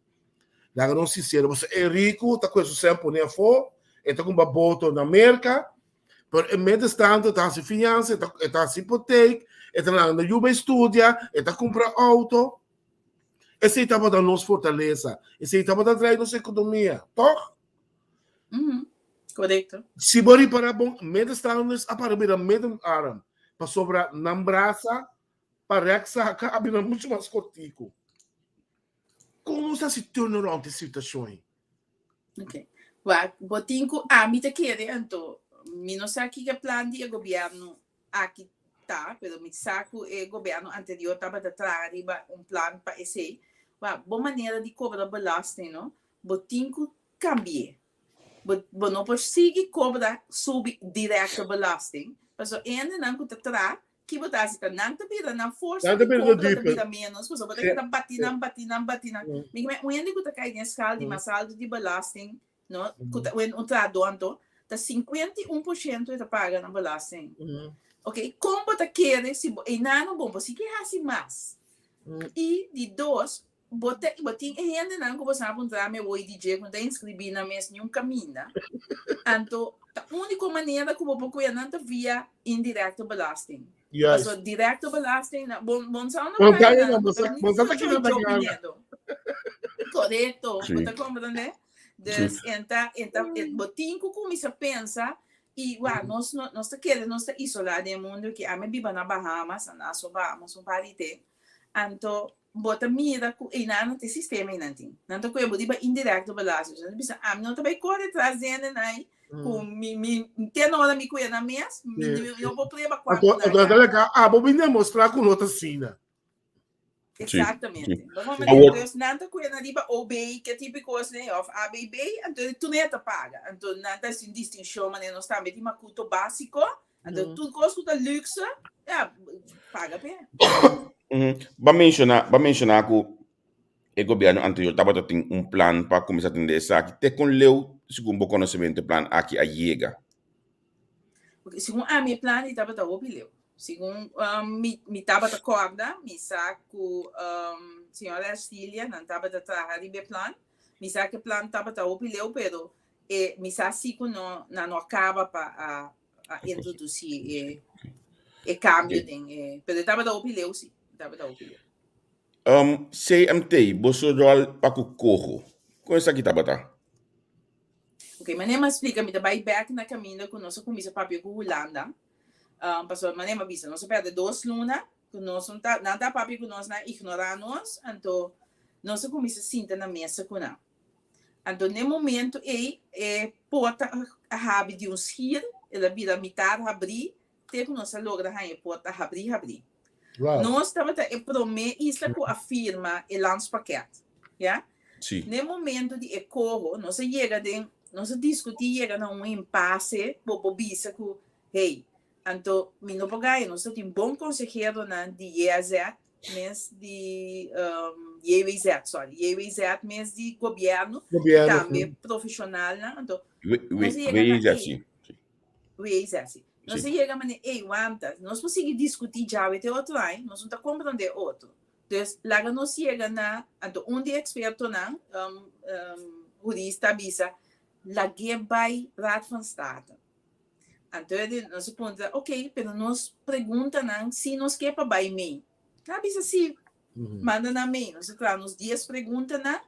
Laga nos sinsero, pasobra e riku ta kue su sèn pone afó, e ta kumpra boto na Merka, pero e middenstander ta hasi fiansa, e ta e ta hasi hipotek, e ta landa yu bai studia, e ta kumpra outo. Esei tabata nos fortalesa, esei tabata drai nos ekonomia, tòg? Korekto. Si bo ripará bon, middenstanders a para bira middenarm, pasobra nan brasa pa rèk saka a bira muchu mas kortiku. Kon nos ta hasi turnaround e situashon ei? Ok. Wak, bo tin ku ami ta kere anto mi no sa kiko e plan di e gobièrnu aki ta, pero mi sa ku e gobièrnu anterior tabata traha riba un plan pa esei. Wak, bo manera di kobra belasting no, Bo tin ku kambi'é. Bo bo no por sigui kobra subi directe belasting, pasobra e hendenan ku ta traha, ki bo ta hasi ta nan ta bira nan forsa Nan ta di bira kompra ta dieper. bira ménos, pasobra bo ta Sí, keda bati sí. nan, bati nan, bati nan. Mi ke men un hende ku ta kai den e skal di mas altu di belasting, no, ku ta un trahadó anto, ta 51% e ta paga na belasting. Ok, kon bo ta kere si bo einan no bon, bo si ke hasi mas. I di dos, Bo ta, bo tin e hendenan ku bo sa puntra mi awor di dje ku no ta inskribí nan mes niun kaminda. Anto ta úniko manera ku bo por kuya nan ta via indirecte belasting. Juist. Pasobra directe belasting, na, bon, bon sa no Bon paga sa nan, no, bon pero sa, ni bon sa ta mucho kina ta job gana. dinero. Korekto, bo Sí. ta komprendé? Sí. Dus en ta, en ta, en bo tin ku kuminsá pensa i wak, nos no, nos ta kere nos ta isolá den e mundu aki. Ami a biba na Bahamas, na Nassau, Bahamas un par di te. Anto bo ta mira ku einan nan ta e sistema einan tin. Nan ta kohe bo riba indirecto belasting. Nan ta bisa ami no ta bai kore tras di hende nai ku mi mi te na ora mi kuya nan mes mi mi no por prueba kuantu Anto nan anto gana. leka abo bin demostra ku no ta asina. Sí, Exactamente. sí. Normalmente Awor, dus nan ta kuya nan riba OB ke tipo di kos nei of ABB anto tur nan ta paga. Anto nan ta hasi un distinshon manera nos tambe tin makuto basiko Anto tur kos ku ta luxe, ya, paga p'e. Ba menshoná, ba menshoná ku e gobièrnu anterior tabata tin un plan pa kuminsá tende esaki. Te kon leu, segun bo konosementu, e plan aki a yega? Ok, segun ami e plan di tabata hopi leu. Segun mi, mi tabata kòrda, mi sa ku señora Ercilia nan tabata traha riba e plan. Mi sa ku e plan tabata hopi leu, pero E mi sa si ku no nan no a kaba pa a a introdusí e e kambio den e pero e tabata hopi leu si, e tabata hopi leu. CMT, boso ròl pa ku koho, kon esaki tabata? Ok, manera mi a splika mi ta bai bèk na kaminda ku nos a kuminsá papia ku Hulanda, pasobra manera mi a bisa nos a pèrdè dos luna. Ku nos no ta, nan ta papia ku nos, nan ignorá nos, anto nos a kuminsá sinta na mesa ku nan. Anto n'e momento ei e porta a habri di un schier, el a bira mitar habrí, te ku nos a logra haña e porta habrí habrí. Wow. Nos tabata e promé isla ku a firma e landspakket, ya. Sí. N'e momento di e koho, nos a yega den, nos a diskutí yega na un impase, bo por bisa ku, hey, anto mi no por gaya, nos ta tin bon konseheronan di JAZ mes di um, JWZ, sorry, JWZ mes di gobièrnu, i Gobièrnu, tambe mm. profeshonalnan, anto We, we, nos a yega na WZ, ei. sí. Sí. WZ, sí. Nos Sí. a yega mane, ei, wanta, nos por sigui diskutí djawe te otro aña, nos no ta komprondé otro. Dus laga nos yega na, anto un di e ekspertonan, um, um, hurista a bisa, lag'é bai Raad van State. Anto e di, nos a puntra, ok, pero nos preguntanan si nos ke pa bai mee. Nan a bisa si, manda nan mee. Nos a traha nos dies preguntanan,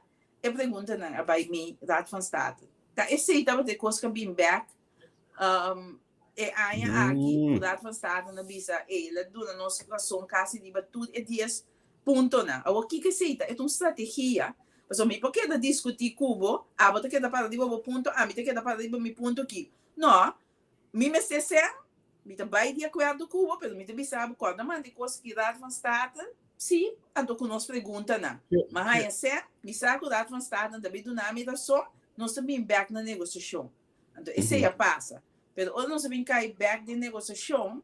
e preguntanan a bai mee Raad van State. Ta esei tabata e kos ku a bin bèk um, e aña aki, ku Raad van State a bisa, ey, el a duna nos rason kasi riba tur e dies puntonan. Awor kiko esei ta? E ta un strategia. Pasobra mi por keda diskutí ku bo, abo ta keda para riba bo punto, ami ta keda para riba mi punto ki. No, mi mester ser, mi ta bai di akuerdo ku bo, pero mi ta bisa bo kòrda manda e kos ki Raad van State, sí, anto ku nos preguntanan. Ma haña ser, mi sa ku Raad van State ta bin duna mi rason, nos ta bin bèk na negosiashon. Anto esei a pasa. Pero ora nos a bin kai bèk den negosiashon,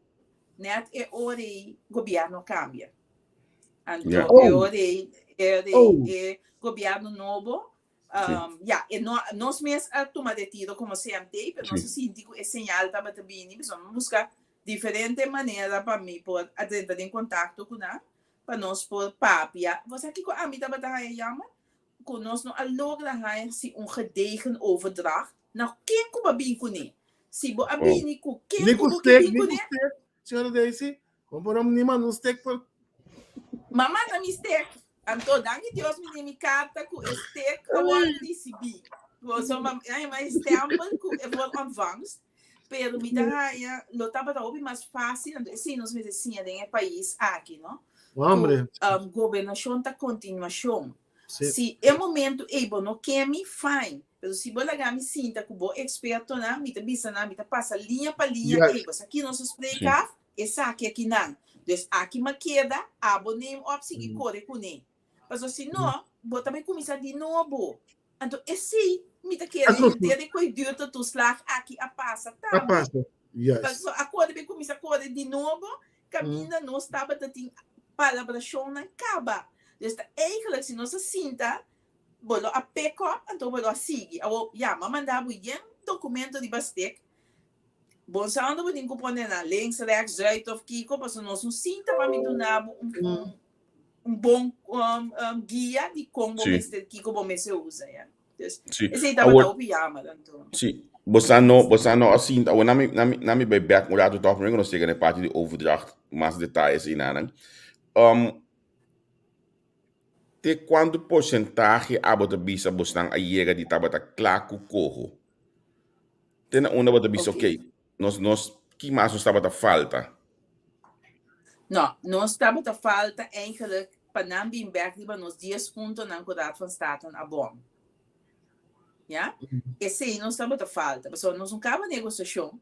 nèt e ora ei gobièrnu a kambia. Anto e ora ei, e ora ei e gobièrnu nobo Um, ja, e no, nos mes a tuma retiro como CMT, pero nos a sinti cu e señal tabata bini, pasobra mi busca diferente manera pa mi por a drenta den contacto cu nan, pa nos por papia. Bo sa kico ami tabata haya jammer? Cu nos no a logra haya si un gedegen overdracht na ken cu bo a bin cune. Si bo a bini cu ken Ni cu cu bo ke stek, bin ni cu cune, stek, señora Daisy. Bo por ni manda un stek pa Ma manda mi stek. Anto, danki Dios mi tin mi karta ku e stek a wòrdu risibí. So, ma haña mi stempel ku e voor ontvangst. Pero mi ta haña lo tabata hopi mas fásil, anto esei nos mester siña den e pais aki, no? Hombre. Ku um, gobernashon ta kontinuashon. Sí. Si e momento ei bo no ke mi, fine. Pero si bo laga mi sinta ku bo ekspertonan, mi ta bisa nan, mi ta pasa liña pa liña, Juist. ei, bo sa ki nos a spreek af, Esaki aki nan. Dus aki m'a keda, abo neem op sigui kore kuné. Pasobra si no, bo ta bai kuminsá di nobo. Anto esei mi ta kere henter e koiduurte toeslag aki a pasa A tambe. pasa, juist. Pasobra a kore bai kuminsá kore di nobo kaminda nos tabata tin palabrashonnan kaba. Dus ta eigenlijk si nos a sinta, bo lo a pick up anto bo lo a sigui. Awor, ya, m'a manda bo yen dokumento riba stik. Bon sa unda bo tin ku pone nan, links, rechts, zuid of kiko, pasobra nos no sinta pa mi duna bo un, un, un bon um, um, guia di kon bo Sí. mester, kiko bo mester usa, ya. Dus, Sí. esei tabata Awor, hopi jammer, anto. sí. Bosa no, bosa no a sinta. Awor, nami, nami, nami bai bek un rato toch, primero nos yega na e parti di overdracht, mas detalles y nanan. Um, te cuanto porcentahe abo ta bisa bosnan a yega di tabata kla ku koho? Te na unda bo ta bisa, Ok. ok, nos, nos, ki mas nos tabata falta? No, nos tabata falta eigenlijk pa nan bin bek riba nos dies puntonan ku Raad van State a bon. Ya? Esei nos tabata falta. Pasobra nos no kaba negosiashon.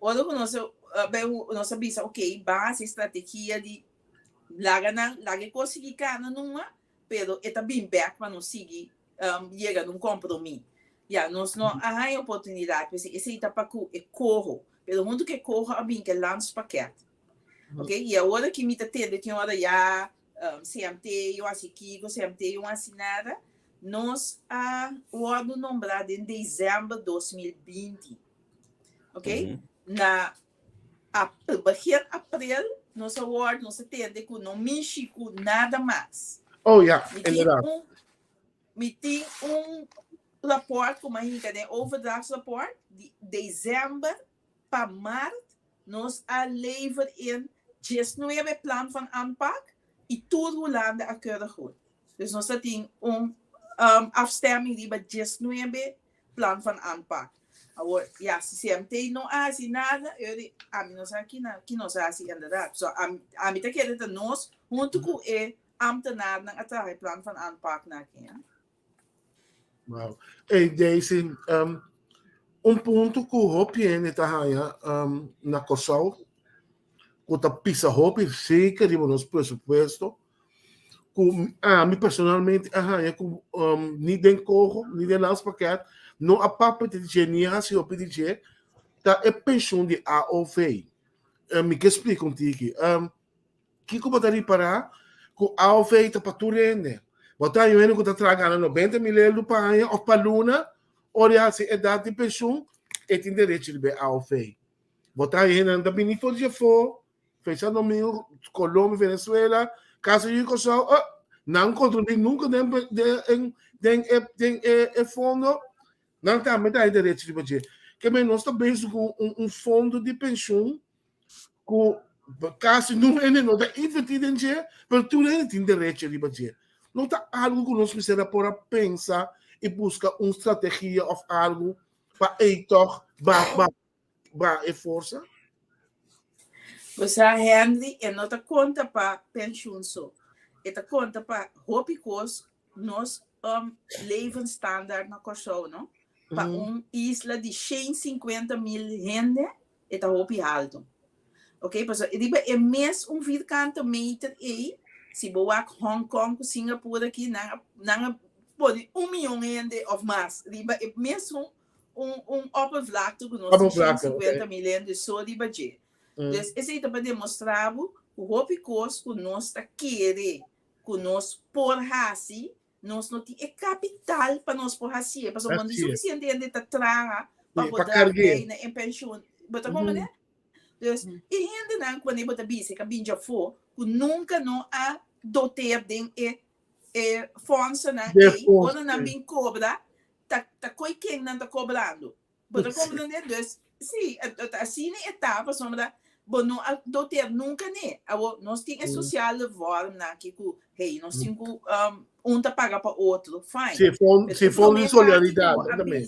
Ora ku nos a bai nos a bisa, ok, ban hasi strategia di laga nan, laga e kos sigui kana numa, pero e ta bin bek pa nos sigui um, yega na un kompromi. Ya, nos no a haña oportunidat, p'esei esei ta pa ku e koho. Pero huntu ku e koho a bin ku e landspakket. Ok, i awor aki mi ta tende tin ora ya um, CMT yo hasi kiko, CMT yo hasi nada. Nos a wòrdu nombrá den desèmber 2020. Ok, na Ap begin april nos a wòrdu, nos a tende ku no mishi ku nada mas. Oh ja, Mi tin inderdaad. un, mi tin un rapport ku mi a hinka den overdrachtsrapport di december pa maart nos a lever in diesnuebe plan van aanpak i tur Hulanda a keurig goed. Dus nos ta tin un um, afstemming riba diesnuebe plan van aanpak. Awor, ya, si CMT no a hasi nada, eu di, ami no sa kina, ki nos a hasi inderdaad. So, ami, ami ta kere ta nos, huntu ku e ambtenaarnan a traha e plan van aanpak na aki, ja. Wow. Hey Daisy, um, un punto ku hopi hende ta haña um, na Kòrsou, ku ta pisa hopi zeker riba nos presupuesto, ku ami personalmente a haña ku um, ni den koho, ni den landspakket, no a papia di dje, ni a hasi hopi di dje, ta e penshun di AOV. Um, mi ke splika un tiki. Um, kiko bo ta ripará? Ku AOV ta pa tur hende. Bo ta haña un hende ku ta traha gana 90 mil euro pa aña òf pa luna, ora e hasi edat di penshun, e tin derecho riba e AOV. Bo ta haña hendenan ta bini for di afó, Fecha Domingo, Colombia, Venezuela, Casa di Kòrsou, oh, nan kontribuí nunka den den den e den e e fondo, nan tambe ta hay derecho riba dje. Ke men nos ta bezig ku un un fondo di penshun ku kasi nun hende no ta invertí den dje, pero tur hende tin derecho riba dje. No ta algu ku nos mester a por a pensa i buska un strategia òf algu pa ei tòg ba ba ba e forsa? Bo sa Henry, e no ta konta pa penshun so. E ta konta pa hopi kos nos um, levensstandaard na Kòrsou, no? Pa un isla di 150 mil hende, e ta hopi haltu. Ok, pasobra riba e mes un vierkante meter ei, si bo wak Hong Kong ku Singapore aki, nan a, nan a pone un miyon hende òf mas riba e mesun un un oppervlakte ku nos tin 150 mil hende so riba dje. Dus esei ta pa demostrá bo ku hopi kos ku nos ta kere ku nos por hasi, nos no tin e kapital pa nos por hasié, pasobra no tin sufisiente hende ta traha pa por draag bij na e penshun. Bo ta komprendé? Dus e hendenan ku wanneer bo ta bisa ku a bin djafó ku nunka no a doteer den e e fondsennan ei, ora nan bin kobra, ta ta koi ken nan ta kobrando. Bo ta komprendé? Dus, sí, asina e ta, pasobra bo no a doteer nunka n'e. Awor, nos tin e sociale vormnan aki ku, hey, nos tin ku un ta paga pa otro, fine. Sí, fon, sí, fondo di solidaridad tambe.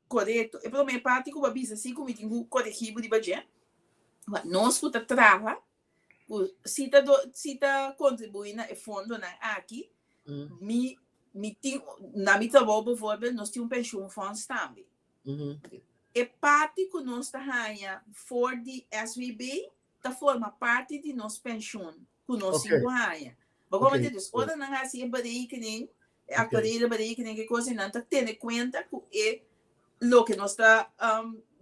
Korekto. E promé parti ku bo a bisa sí ku mi tin ku koregí bo riba dje, nos ku ta traha, ku si ta do, si ta kontribuí na e fondonan aki, mi mi tin na mi trabou bijvoorbeeld nos tin un pensioenfonds tambe. E parti ku nos ta haña for di SVB ta forma parti di nos pensioen ku nos tin ku haña. Bo komprende? Dus ora nan hasi e berekening, e actuariële berekening e kos ei, nan ta tene kuenta ku e loke nos ta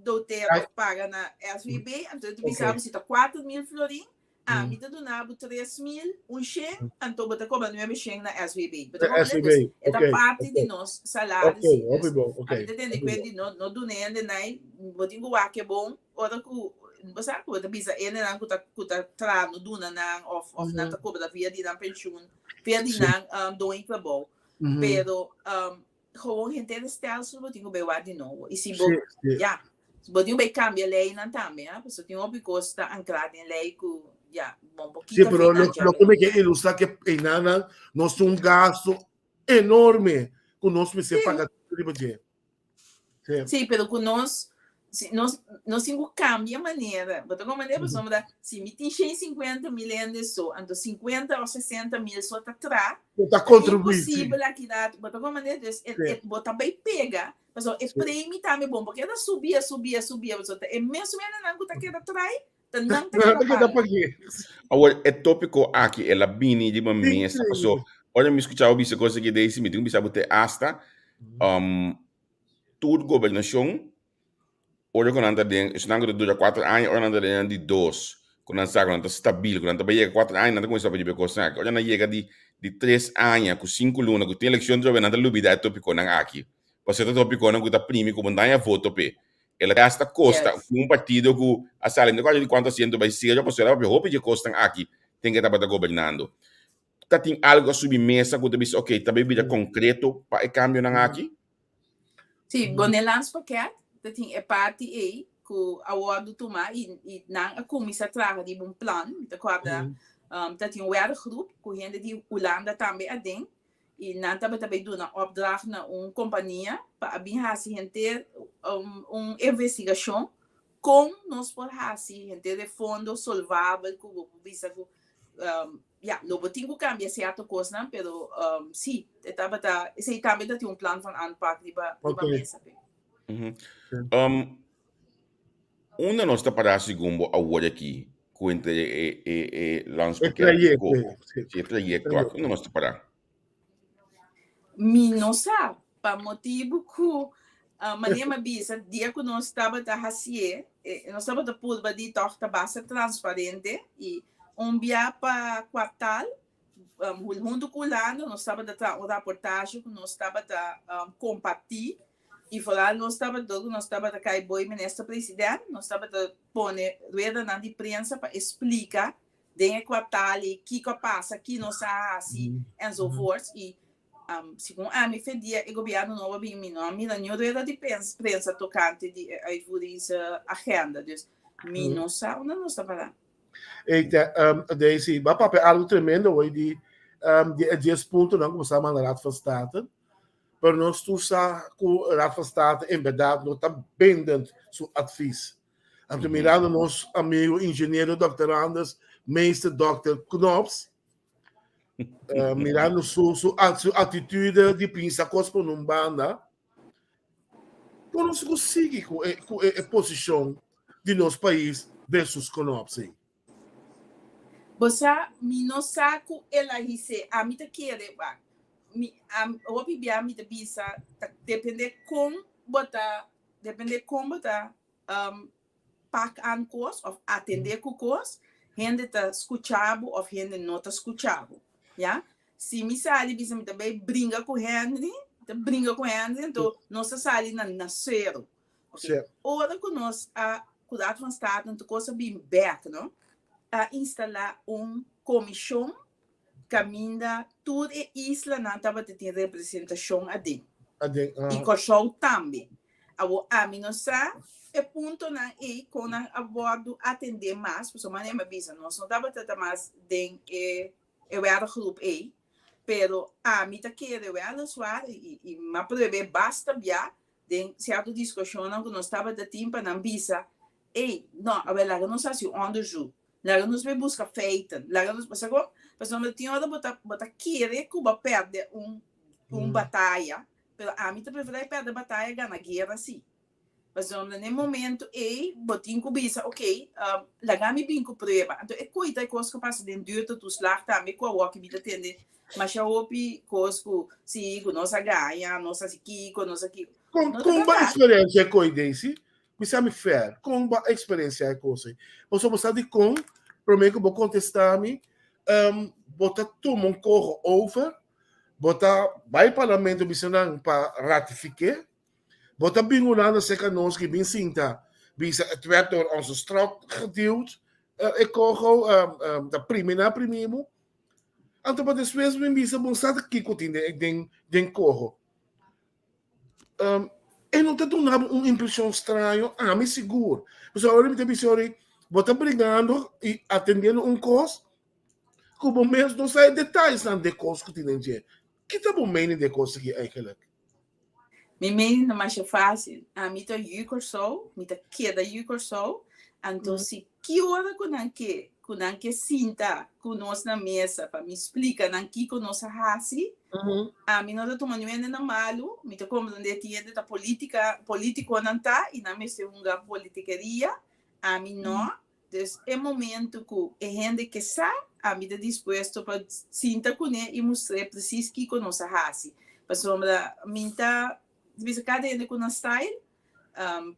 doteer of paga na SVB, anto e ta bisa bo si ta 4000 florin, ami ta duna bo 3100, anto bo ta kobra 900 na SVB. Bo ta komprende? Dus e ta parti di nos salaris. Dus ami ta tende kuenta di no duna hende nai, bo tin ku wak e bon ora ku bo sa ku bo ta bisa hendenan ku ta ku ta traha no duna nan of of nan ta kobra via di nan penshun, via di nan doño trabou. Pero Gewoon henter e stelsel bo tin ku bai wak di nobo. I si bo, ya, bo tin ku bai kambia leinan tambe, ha, pasobra tin hopi kos ta ankrá den lei ku, ya, bon bo Sí, kita pero lo, financial. lo ke mi ke ilustrá ke einanan nos tin un gasto enorme ku nos mester paga riba dje. Sí. Sí, pero ku nos, si nos, nos tin ku kambia manera. Bo ta komprendé? Pasobra si mi tin 150 mil hende so, anto 50 òf 60 mil so ta tra, Bo ta kontribuí, sí. Imposibel aki dat, bo ta komprendé? Dus e, e, bo ta bai pega, pasobra e premi tambe bon, bo keda subi, a subi, a subi, pasobra ta e mesun hendenan ku ta keda trai, ta nan ta keda paga. Awor, e tópiko aki el a bini riba mesa, pasobra ora mi skucha bo bisa kos aki, Daisy, mi tin ku bisa bo te asta, um, tur gobernashon ora ku nan ta den esnan ku ta dura kuater aña ora nan ta den nan di dos ku nan sa ku nan ta stabil ku nan ta bai yega kuater aña nan ta kuminsá papia di e kosnan aki ora nan yega di di tres aña ku sinku luna ku tin elekshon atrobe nan ta lubida e topikonan aki pasobra ta topikonan ku ta primi ku bo no ta haña voto p'e el a hasta kosta ku un partido ku a sali mi no kòrda di kuantu asiento bai sero pasobra el a papia hopi di e kosnan aki ten ke tabata gobernando. Ta tin algo a subi mesa ku ta bisa ok ta bai bira konkreto pa e kambionan aki? Sí, bo Nederlands pakket ta tin e parti ei ku a wòrdu tumá i i nan a kuminsá traha riba un plan. Mi ta kòrda ta tin un werkgroep ku hende di Hulanda tambe aden i nan tabata bai duna opdracht na un kompania pa a bin hasi henter. un investigashon kon nos por hasi henter e fondo solvabel ku bo por bisa ku ya lo bo tin ku kambia sierto kosnan pero si e tabata esei tambe ta tin un plan van aanpak riba riba mesa pe. Unda nos ta pará segun bo awor aki ku entre e e e landspakket di coho? Si e trayekto aki, unda nos ta pará? Mi no sa, pa motibu ku manera mi a bisa, dia ku nos tabata hasié, nos tabata purba di tòg ta basta transparente i un bia pa kuartal huntu ku Hulanda nos tabata traha un raportahe ku nos tabata kompartí i foral nos tabata dor ku nos tabata kai boi minister president nos tabata pone ruedanan di prensa pa e splika den e kwartal ei kiko a pasa, ki nos a hasi enzovoorts i segun ami fe dia e gobièrnu nobo a bin mi no a mira niun rueda di prensa tokante di e uitvoeringsagenda dus mi no sa unda nos ta pará. Ey, Daisy, ba papia algo tremendo hoy di di e dies puntonan ku bo sa manda Raad van State. Pero nos tur sa ku Raad van State en berdad no ta bindend su advies. Anto mirando nos amigo ingeniero Dòkter Anders, Meester Dòkter Knops, mirando su su su atitude di pinsa kos por un banda, kon nos ku sigui ku e ku e posishon di nos pais versus Knops ei? Bo sa, mi no sa ku el a his'é. Ami ta kere, wak, mi hopi bia mi ta bisa ta depende kon bo ta Depende kon bo ta pak aan kos of atende ku kos, hende ta skucha bo of hende no ta skucha bo. Ya? Si mi sali bisa mi ta bai bringa ku Henry, mi ta bringa ku Henry, anto nos ta sali na na sero. Ok, ora ku nos a ku Raad van State anto kos a bin bek, no, a instala un komishon kaminda tur e islanan tabata tin representashon aden. Aden, I ah. Kòrsou tambe. Awor ami no sa e puntonan ei kon nan a wòrdu atendé mas, pasobra manera mi a bisa nos no tabata ta mas den e e werkgroep ei, pero ami ta kere wèleswaar i i mi a prueb'é basta bia den sierto diskushonnan ku nos tabata tin pa nan bisa, ey, no, awor laga nos hasi un onderzoek. Laga nos bai buska feiten. Laga nos, sa kon? Pasobra tin ora bo ta, bo ta kere ku bo a pèrdè un, un bataya, pero ami ta preferá pèrdè bataya gana guera sí. Pasobra na e momento ei bo tin ku bisa, ok, laga mi bin ku prueba. Anto e koita e kos ku a pasa den duurtoeslag tambe ku awor ki mi ta tende masha hopi kos ku si ku nos a gaña, nos a hasi kiko, nos a kiko. Kon, No ta kon bo bèrdat. eksperensia e koi, Daisy? Bisa mi Fer, kon bo a eksperensiá e kos ei? Pasobra bo sa dikon, promé ku bo kontestá mi, bo ta tuma un koho over, bo ta bai parlamento bisa nan pa ratifik'é, bo ta bin Hulanda serka nos ki bin sinta bisa het werd door onze strot geduwd, e koho ta primi nan a primi bo. Anto pa despues bin bisa bo sa kiko tin den koho. E no ta duna bo un impreshon straño? Ami sigur. Pasobra ora mi ta bisa ora bo ta brigando i atendiendo un kos ku bo mes no sa e detayesnan di e kos ku tin den dje. Ki ta bo mening di e kos aki eigenlijk? Mi mening ta masha fásil. Ami ta yu Kòrsou, mi ta keda yu Kòrsou. Anto si ki ora ku nan ke, ku nan ke sinta ku nos na mesa pa mi splika nan kiko nos a hasi, Ami no ta tuma niun hende na malu, mi ta komprendé tin hende ta politica, politiconan ta i nan mester hunga politikeria, ami no. Dus e momento ku e hende ke sa, ami ta dispuesto pa sinta kuné i mustr'é presis kiko nos a hasi. Pasobra mi ta bisa kada hende ku nan style,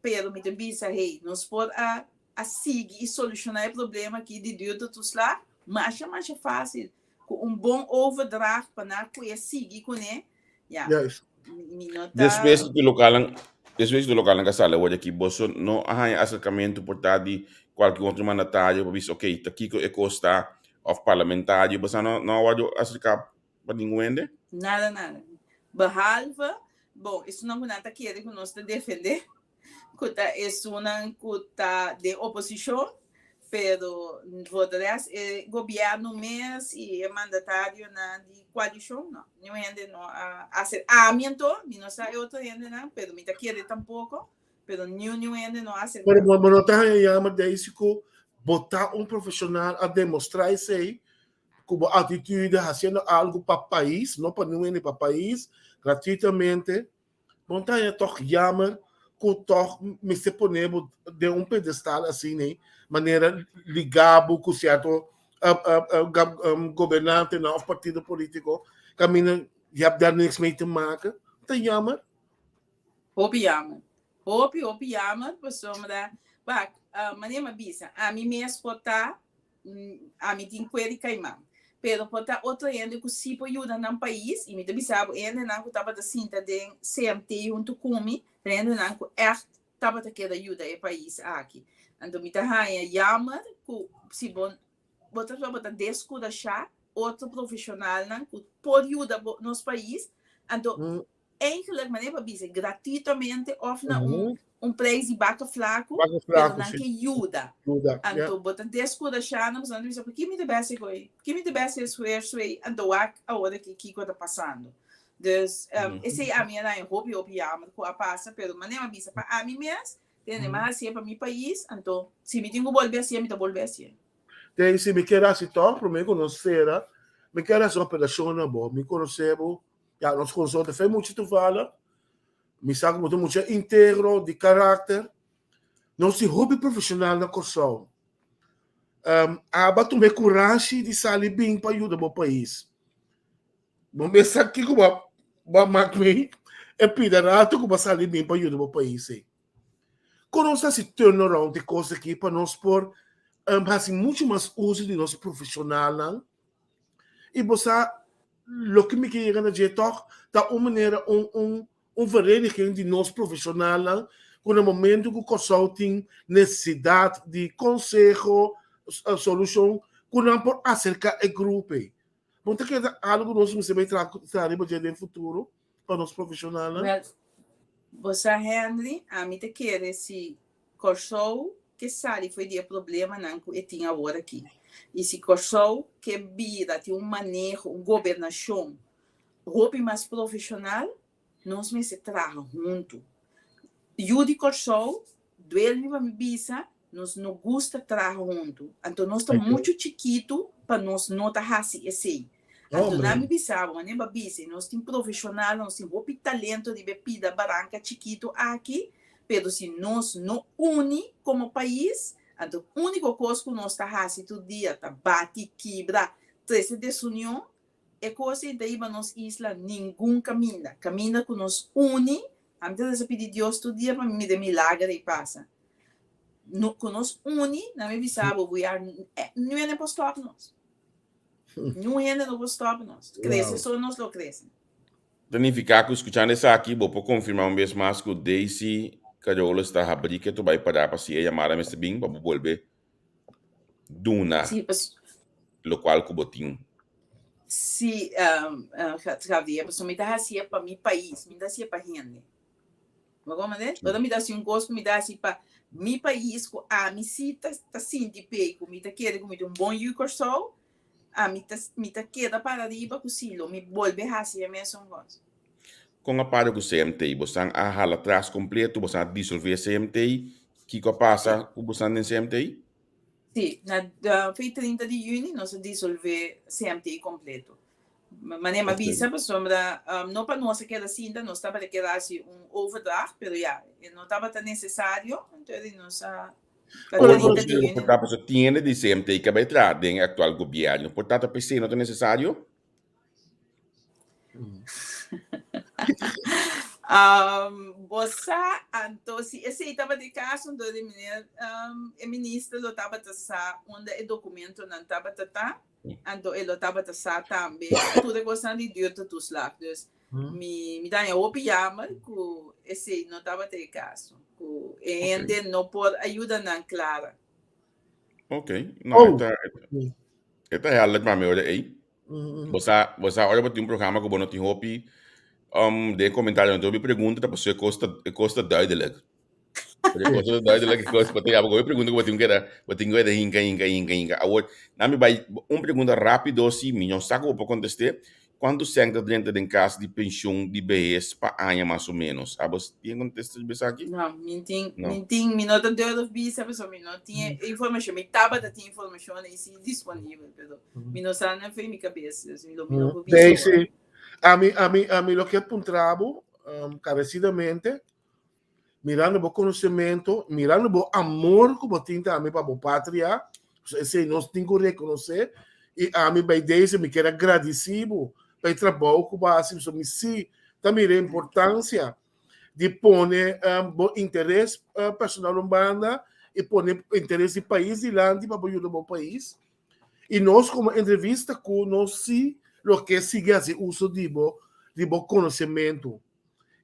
pero mi ta bisa hey, nos por a a sigui i solushoná e problema aki di duurtoeslag masha masha fásil. Ku un bon overdracht pa nan ku e sigui kuné, ya. Juist. Mi no ta. Despues di lokalnan, despues di lokalnan ka sali awor aki, boso no a haña aserkamentu por ta di kualke otro mandatario pa bisa ok, ta kiko e kos ta òf parlamentario, boso no no a wòrdu aserká pa ningun hende? Nada, nada. Behalve, bon, esunnan ku nan ta kere ku nos ta defendé, ku ta esunnan ku ta den oposishon, pero voor de rest e gobièrnu mes i e mandatarionan di koalishon no, niun hende no a hacer. Ami anto, mi no sa e otro hendenan, pero mi ta kere tampoko. Pero niun niun hende no a Pero aserká. bo bo no ta haña jammer Daisy ku bo ta un profesional a demostrá esei ku bo atitude hasiendo algu pa pais, no pa niun hende, pa pais, gratuitamente. Bo no ta haña tòg jammer ku tòg mester pone bo den un pedestal asina, manera ligá bo ku sierto gobernantenan òf partido polítiko kaminda je hebt daar niks mee te maken. Ta jammer. Hopi jammer. Hopi, hopi jammer, pasobra, wak, manera mi a bisa, ami mes por ta, ami tin kue di kaiman, pero por ta otro hende ku si por yuda nan pais, i mi ta bisa bo, e hendenan ku tabata sinta den CMT huntu ku mi, ta hendenan ku ègt tabata keda yuda e pais aki. Anto mi ta haña jammer ku si bo bo ta bo ta deskurashá otro profeshonalnan ku por yuda bo nos pais, anto Eigenlijk, manera pa bisa, gratuitamente of na un, un prijs di baka flaku, Baka pero flaku, nan sí. ke yuda. Yuda, ja. Anto bo ta deskurashá nan, pasobra nan ta bisa, pa ki mi ta besi goe? Ki mi ta besi esfuerso ei? Anto wak awor aki kiko ta pasando. Dus, esei ami a daña hopi hopi jammer ku a pasa, pero manera mi a bisa, pa ami mes, tende, mi a hasié pa mi pais, anto si mi tin ku bolbe hasié, mi ta bolbe hasié. Daisy, mi kier hasi tòg, promé ku nos sera, mi kier hasi un apelashon na bo. Mi konosé bo Ya, nos conoce te fe mucho toevallig. Mi sa ku bo ta mucha integro, di karakter. Nos tin hopi profesional na Kòrsou. Um, aba tuma e kurashi di sali bin pa yuda bo pais. Bo mes sa kiko bo bo a mak mi e pida rato ku bo a sali bin pa yuda bo pais ei. Kon nos ta hasi turnaround di kos aki pa nos por um, hasi mucho mas uso di nos profesionalnan? I bo sa Loke mi ke yega na dje tòg ta un manera un un un vereniging di nos profeshonalnan ku na momento ku Kòrsou tin nesesidat di konseho, solushon ku nan por aserká e grupo ei. Bo ta kere ta algu ku nos mester bai traha traha riba dje den futuro pa nos profeshonalnan? Wèl, bo sa Henry, ami ta kere si Kòrsou ke sali fo'i di e problemanan ku e tin awor aki. I si Kòrsou ke bira tin un maneho, un gobernashon hopi mas profeshonal, nos mester traha huntu. Yu di Kòrsou, duel mi pa mi bisa, nos no gusta traha huntu. Anto nos ta muchu chikitu pa nos no ta hasi esei. Anto nan mi bisa bo, manera bo a bisa, nos tin profeshonal, nos tin hopi talento riba e pida baranka chikitu aki, pero si nos no uni komo pais, anto úniko kos ku nos ta hasi tur dia ta bati, kibra, trese desunion, e kos ei ta hiba nos isla ningun kaminda. Kaminda ku nos uni, ami ta resa pidi Dios tur dia pa mi mira e milager ei pasa. No, ku nos uni, nan mi bisa bo, we are, niun hende por stòp nos. Niun hende no por stòp nos. Krese so nos lo krese. Ta nifiká ku skuchando esaki bo por konfirmá un bes mas ku Daisy Carolus ta habrí ke ta bai pará pa si e yamada mester bin pa bo bolbe duna Sí, pas, lokual ku bo tin. sí, Javier, pasobra mi ta hasié pa mi pais, mi no ta hasié pa hende. Bo comprende? Ora mi ta hasi un kos ku mi ta hasi pa mi pais ku ami sí ta ta sinti p'e, ku mi ta kere ku mi ta un bon yu Kòrsou, ami ta mi ta keda para riba ku sí lo mi bolbe hasi e mesun kos. Kon a para ku CMT? Bosan a hala tras kompleto? Bosan a disolvé CMT? Kiko a pasa ku bosan den CMT? Sí, na fei 30 di yüni nos a disolvé CMT kompleto. Manera mi a bisa pasobra no pa nos a keda sinta, nos tabata keda hasi un overdracht, pero ya, e no tabata necesario, entonces nos a pa 30 di juni. Por ta tin hende di CMT ke bai traha den e actual gobierno, por ta ta p'esei no ta necesario? Bo sa, anto si esei tabata e caso, anto di meneer e minister lo tabata sa unda e documentonan tabata ta. Anto e lo tabata sa tambe tur e kosnan di duurtetoeslag. Dus mi mi ta haña hopi jammer ku esei no tabata e kaso. Ku e hende no por a yuda nan klara. Ok, no, e ta, e ta helder pa mi ora ei. Bo sa, bo sa ora bo tin un programa ku bo no tin hopi um, den komentario no tin hopi pregunta, ta pasobra e kos ta, e kos ta duidelijk. Porque cosa ta duidelijk, e kos, bo ta yama hopi pregunta ku bo tin keda, bo tin keda hinka, hinka, hinka, hinka. Awor, na mi bai un pregunta rápido si mi no sa ku bo por kontest'é. Kuantu sèn ta drenta den kas di penshun di behes pa aña mas o ménos? Abo tin kontesta riba esaki? No, mi tin, No. mi tin, mi no ta durf bisa, pasobra mi no tin e informashon. Mi tabata tin informashon ei si disponibel, pero mi no sa nan fe mi kabes, dus mi lo mi no por bisa awor. Daisy, ami, ami, ami lo ke puntra bo, um, karesidamente, mirando bo konosementu, mirando bo amor ku bo tin tambe pa bo patria, esei nos tin ku rekonosé, i ami bai deze mi kier a gradisí bo pa e trabou ku bo a hasi, pasobra mi sí ta mira e importansia di pone bo interes personal un banda i pone interes di pais dilanti pa bo yuda bo pais. I nos komo entrevista ku nos sí lo ke sigui hasi uso di bo di bo konosementu.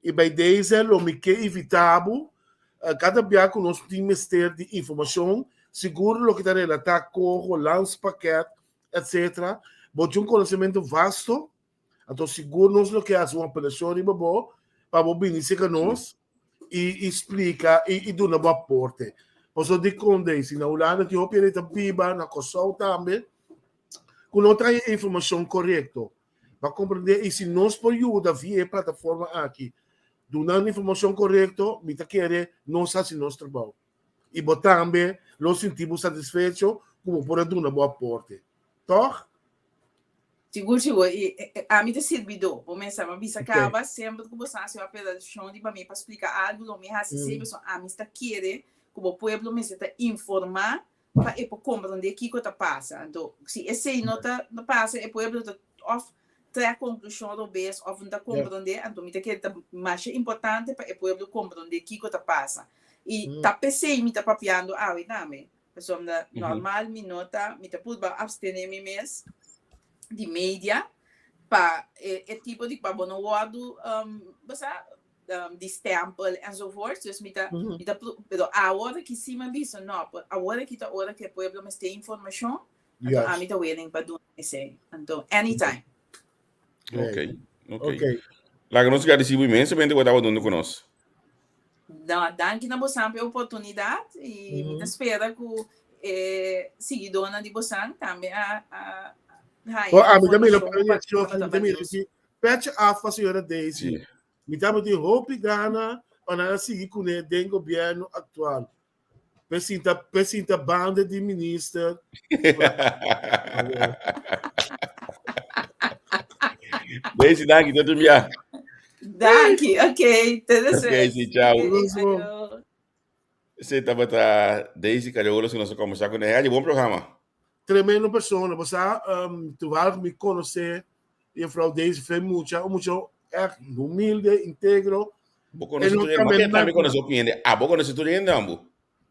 I by deze lo mi ke invitá bo kada bia ku nos tin mester di informashon, sigur loke ta relatá koho, landspakket, etc. Bo tin un konosementu vasto, anto sigur nos lo ke hasi un apelashon riba bo pa bo bini serka nos i i splika i i duna bo aporte. Pasobra dikon Daisy, na Hulanda tin hopi hende ta biba, na Kòrsou tambe, ku no ta haña e informashon korekto. Pa comprende y si nos por yuda via e plataforma aki duna informacion corecto, mi ta kere nos haci nos trabao. Y bo tambe lo sinti bo satisfecho cu bo por a duna bo aporte. Toch? Sigur sigur y ami ta sirbidor. Bo mester a bisa caba semper cu bo sa haci un apelacion riba mi pa splica algo lo mi haci esey pasobra ami sta kere cu bo pueblo mester ta informa pa e por komprondé kiko ta pasa. Anto, si esei no ta no pasa, e pueblo ta òf trek konklushon robes òf no ta komprondé, anto mi ta kere ta masha importante pa e pueblo komprondé kiko ta pasa. I ta p'esei mi ta papiando awe tambe, pasobra normal mi no ta, mi ta purba abstené mi mes di media pa e e tipo di pa bo no wòrdu bo sa di stempel enzovoorts. Dus mi ta, mi ta, pero awor aki si mi a bisa no, por awor aki ta ora ku e pueblo mester informashon, anto ami ta willing pa duna esei. Anto anytime. Ok, ok. Laga nos gradisi bo inmensamente ku bo tabata huntu ku nos. No, danki na bosan pa e oportunidat i mi ta spera ku e siguidónan di bosan tambe a a haña Bo, ami ta mira informashon pa reakshon, ku mi tabata ta mira balioso. si Petje af pa señora Daisy. Sí. Mi tabatin hopi gana pa nan a sigui kuné den gobièrnu aktual. P'e sinta, p'e sinta banda di minister. Daisy, danki, tot un bia. Danki, ok, te despues. Ok, sí, chao. Ok, Nos vemos. ayo. Esei tabata Daisy Cariolos ku nos a kombersá kuné. Hadi, bon programa. Tremendo persona. Bo sa, um, toevallig mi konosé juffrouw Daisy vrij mucha, un mucha echt humilde, integro. Bo konosé tur hende, ma tambe konosé hopi hende. Abo konosé tur hende, ambu.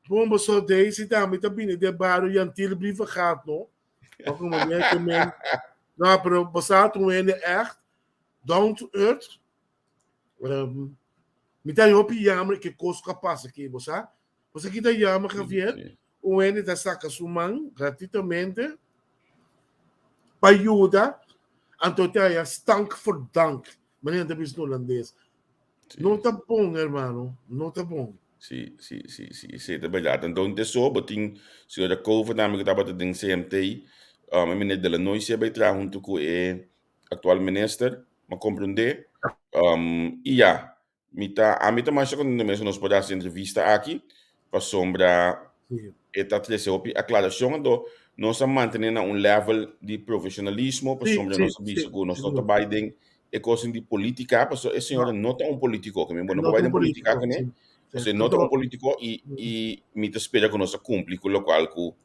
Bon, bo so Daisy tambe ta bini den bario Jan Tiel Brievengat, no? Ma como mi ke men. No, pero bo sa tur hende echt down to earth. Um, mi ta hopi jammer ke kos ku a pasa aki, bo sa? Bo sa ki ta jammer, Javier? Un hende ta saka su man gratuitamente pa yuda, anto ta haya stank voor dank, manera nan ta bisa na holandes. No ta bon, hermano, no ta bon. Sí, sí, sí, sí, sí, ta berdad. Anto un teso, bo tin señora Kover tambe ku tabata den CMT, um, e meneer De Lannoy si a bai traha huntu ku e aktual minister, m'a komprondé. Um, i ya, Mi ta, ami ta masha contento mes cu nos por haci entrevista aki, pasobra e ta trece hopi aclaracion, anto nos a mantene na un level di profesionalismo, pasobra nos a bisa cu nos no ta bay den e cosnan di politica, pasobra e señora no ta un politico, ke mi bo no por bay den politica cune, pasobra e no ta un politico y y mi ta spera cu nos a cumpli cu locual cu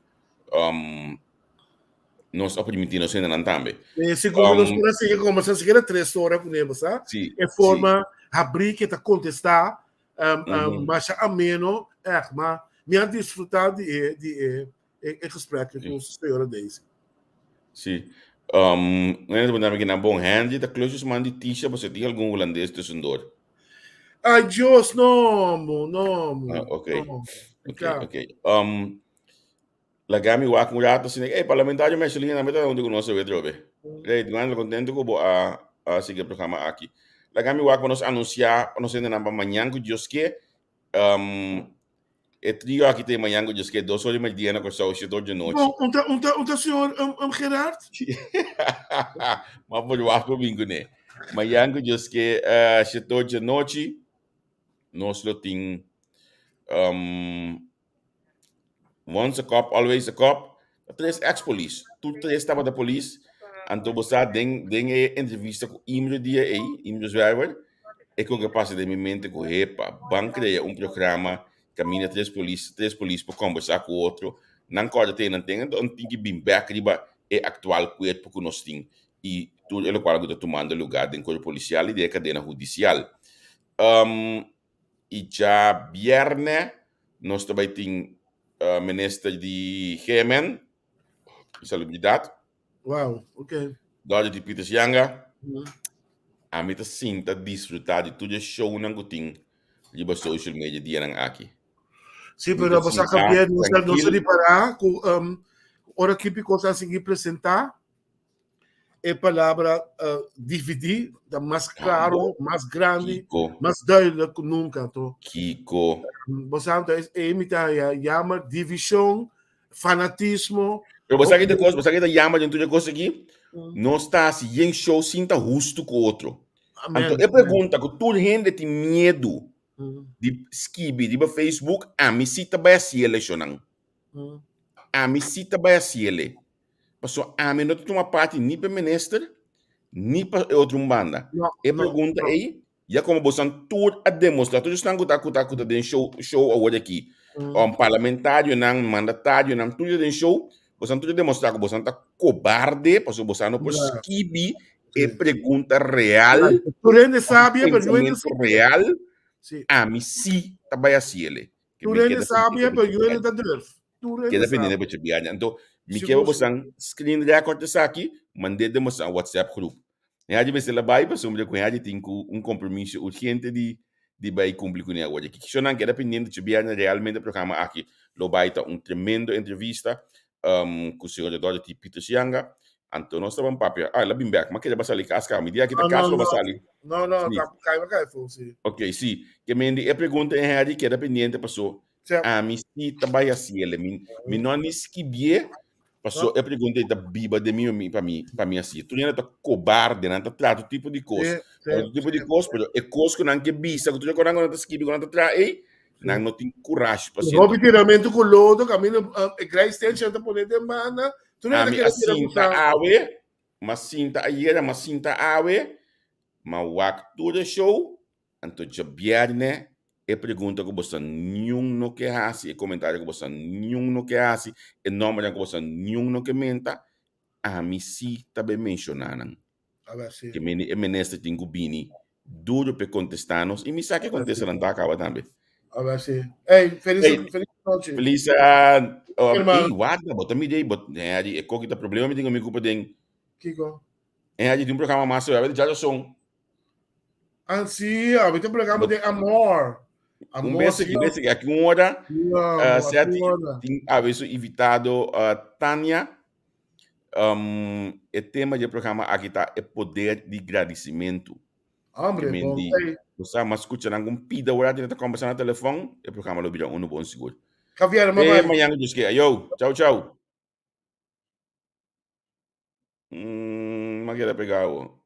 nos a permití nos hendenan tambe. Eh, sigur nos por a sigui conversa siquiera tres ora con él, sa? Sí, E forma habrí que ta contestá, um, um, masha ameno, echt, maar mi a disfrutá di e, di e, e, e gesprek ku señora Daisy. Sí. Um, no ta que na bon Henry ta klusjesman di Tisha, pasobra tin algun holandés tussendoor. Ay, Dios, no, mo, no, mo. Ah, ok. No. Ok, Claro. ok. Um, Laga mi wak un rato asina, ey parlamentario Mercelina tambe ta hunto ku nos awe trobe. Rey, Duane kontento ku bo a a sigui e programa aki. Laga mi wak pa nos anunsiá pa nos hendenan pa mañan ku Dios ke. E trio aki ta mañan ku Dios ke dos or di merdia na Kòrsou, shete or di nochi. Bon, un ta, un ta, un ta señor um, um Gerard? Ma por wak pa bin kuné. Mañan ku Dios ke uh, shete or di nochi, nos lo tin um, Once a cop, always a cop. Tres ex-polis. Tur tres tabata polis. Anto bo sa den, den e entrevista ku Imre dia ei, Imre Zwerver, e ko ke pasa den mi mente ku hepa, ban krea un programa kaminda tres polis, tres polis por kombersá ku otro. Nan kòrda te nan ten, anto tin ki bin bèk riba e aktual kuerpo ku nos tin i tur e lokual ku ta tumando lugá den kuerpo polisial i den e kadena hudisial. Um, I djabièrnè nos ta bai tin minister di GMN, di Salubridat. Wow, ok. Dorothy Pieters Janga. Ami ta sinta disfrutá di tur e shownan ku tin riba social media dianan aki. Sí, pero bo sa Javier, nos a nos a ripará ku um, ora kipi kos a sigui presentá, e palabra uh, dividí ta mas claro, mas grande, Kiko. mas duidelijk ku nunca. To. Kiko. Bo sa, to es e mi ta ya jammer división, fanatismo. Pero bo sa ki ta kos, bo sa ki ta jammer den tur e kos aki? Nos ta hasi yen show sin ta hustu ku otro. Amen. Anto e pregunta ku tur hende tin miedu di skibi riba Facebook, ami si ta bai hasi eleshonnan. Ami si ta bai hasi ele. Pasobra ami no ta tuma parti ni pa e minister ni pa e otro un banda. No, E no, pregunta no. ei, ya como bosan tur a demostra, tur esnan ku ta ku ta ku ta den show show awor aki, um, parlamentarionan, mandatarionan, tur ta den show, bosan tur a demostra ku bosan ta kobarde, pasobra bosan no por Ja. skibi e Sí. pregunta real, Tur hende sabia, pero no hende pensamiento real, Sí. ami sí ta bai hasiele. Ke Tur mi hende keda sabia, pendiente pero pa yo hende ta durf. Tur hende Keda pendiente sabi. pa chebiaña. Anto, mi Sigur, ke sigur. bosan screen record esaki, mand'é den bosan WhatsApp groep. Hende mester la bai pasobra ku hende tin ku un compromiso urgente di di bai cumpli kuné awor. Kishonan keda pendiente chebiaña realmente e programa aki lo bai ta un tremendo entrevista um, ku señor Dorothy Pieters Janga. Anto nos ta ban papia. Ah, el a bin bek. Ma kere ba sali kas ka. Mi dia aki ta No, kas no, lo ba no. sali. No, no, Sí. ta kai ba kai fu, sí. Ok, sí. Ke mendi e pregunta en Harry keda pendiente paso Sí. ami sí ta bai hasiele. Mi, mi no ni skibié paso e pregunta ei ta biba den mi, mi pa mi, pa mi hasié. Tur hende ta kobarde, nan ta trata tur tipo di kos. Sí, sí, Tur tipo di sí. kos, pero e kos ku nan ke bisa, ku tur e konan ku nan ta skibi, ku nan ta traha ei, Nan no tin kurashi pa sienta. Hopi tiramento ku lodo, kaminda e grai station ta pone den banda. Tur hende Ami kere a tira ku sinta sa. awe, m'a sinta ayera, m'a sinta awe, m'a wak tur e show, anto djabièrnè e pregunta ku boso niun no ke hasi, e komentario ku boso niun no ke hasi, e nòmbernan ku boso niun no ke menta, ami si ta bai menshoná nan. A ver, sí. Ke meni e minister tin ku bini duro p'e kontestá nos i mi sa ke kontestanan ta kaba tambe. A ver, sí. Ey, feliz, Ey, feliz noche. Feliz, uh, uh, Hermano. ey, warda, bo ta mira ey, bo, eh, e koki ta problema mi tin ku mi kupa den. Kiko? Eh, di un programa mas, we hebben de son. Ah, sí, a un programa de amor. Un Amor, bes sí. aqui, bes aqui, aqui un hora, Sí, uh, amor, sete, aqui hora. tin awe su invitado uh, Tania. Um, e tema di programa aki ta e poder di gradicimento. Hombre, Ke men bon. di, Hey, bo sa, mas escucha nan un pida ora tin ta conversa na telefon, e programa lo bira uno bon sigur. Javier, Te bye bye. mañana Dios quiera. Yo, chao, chao. Mm, ma queda pegado.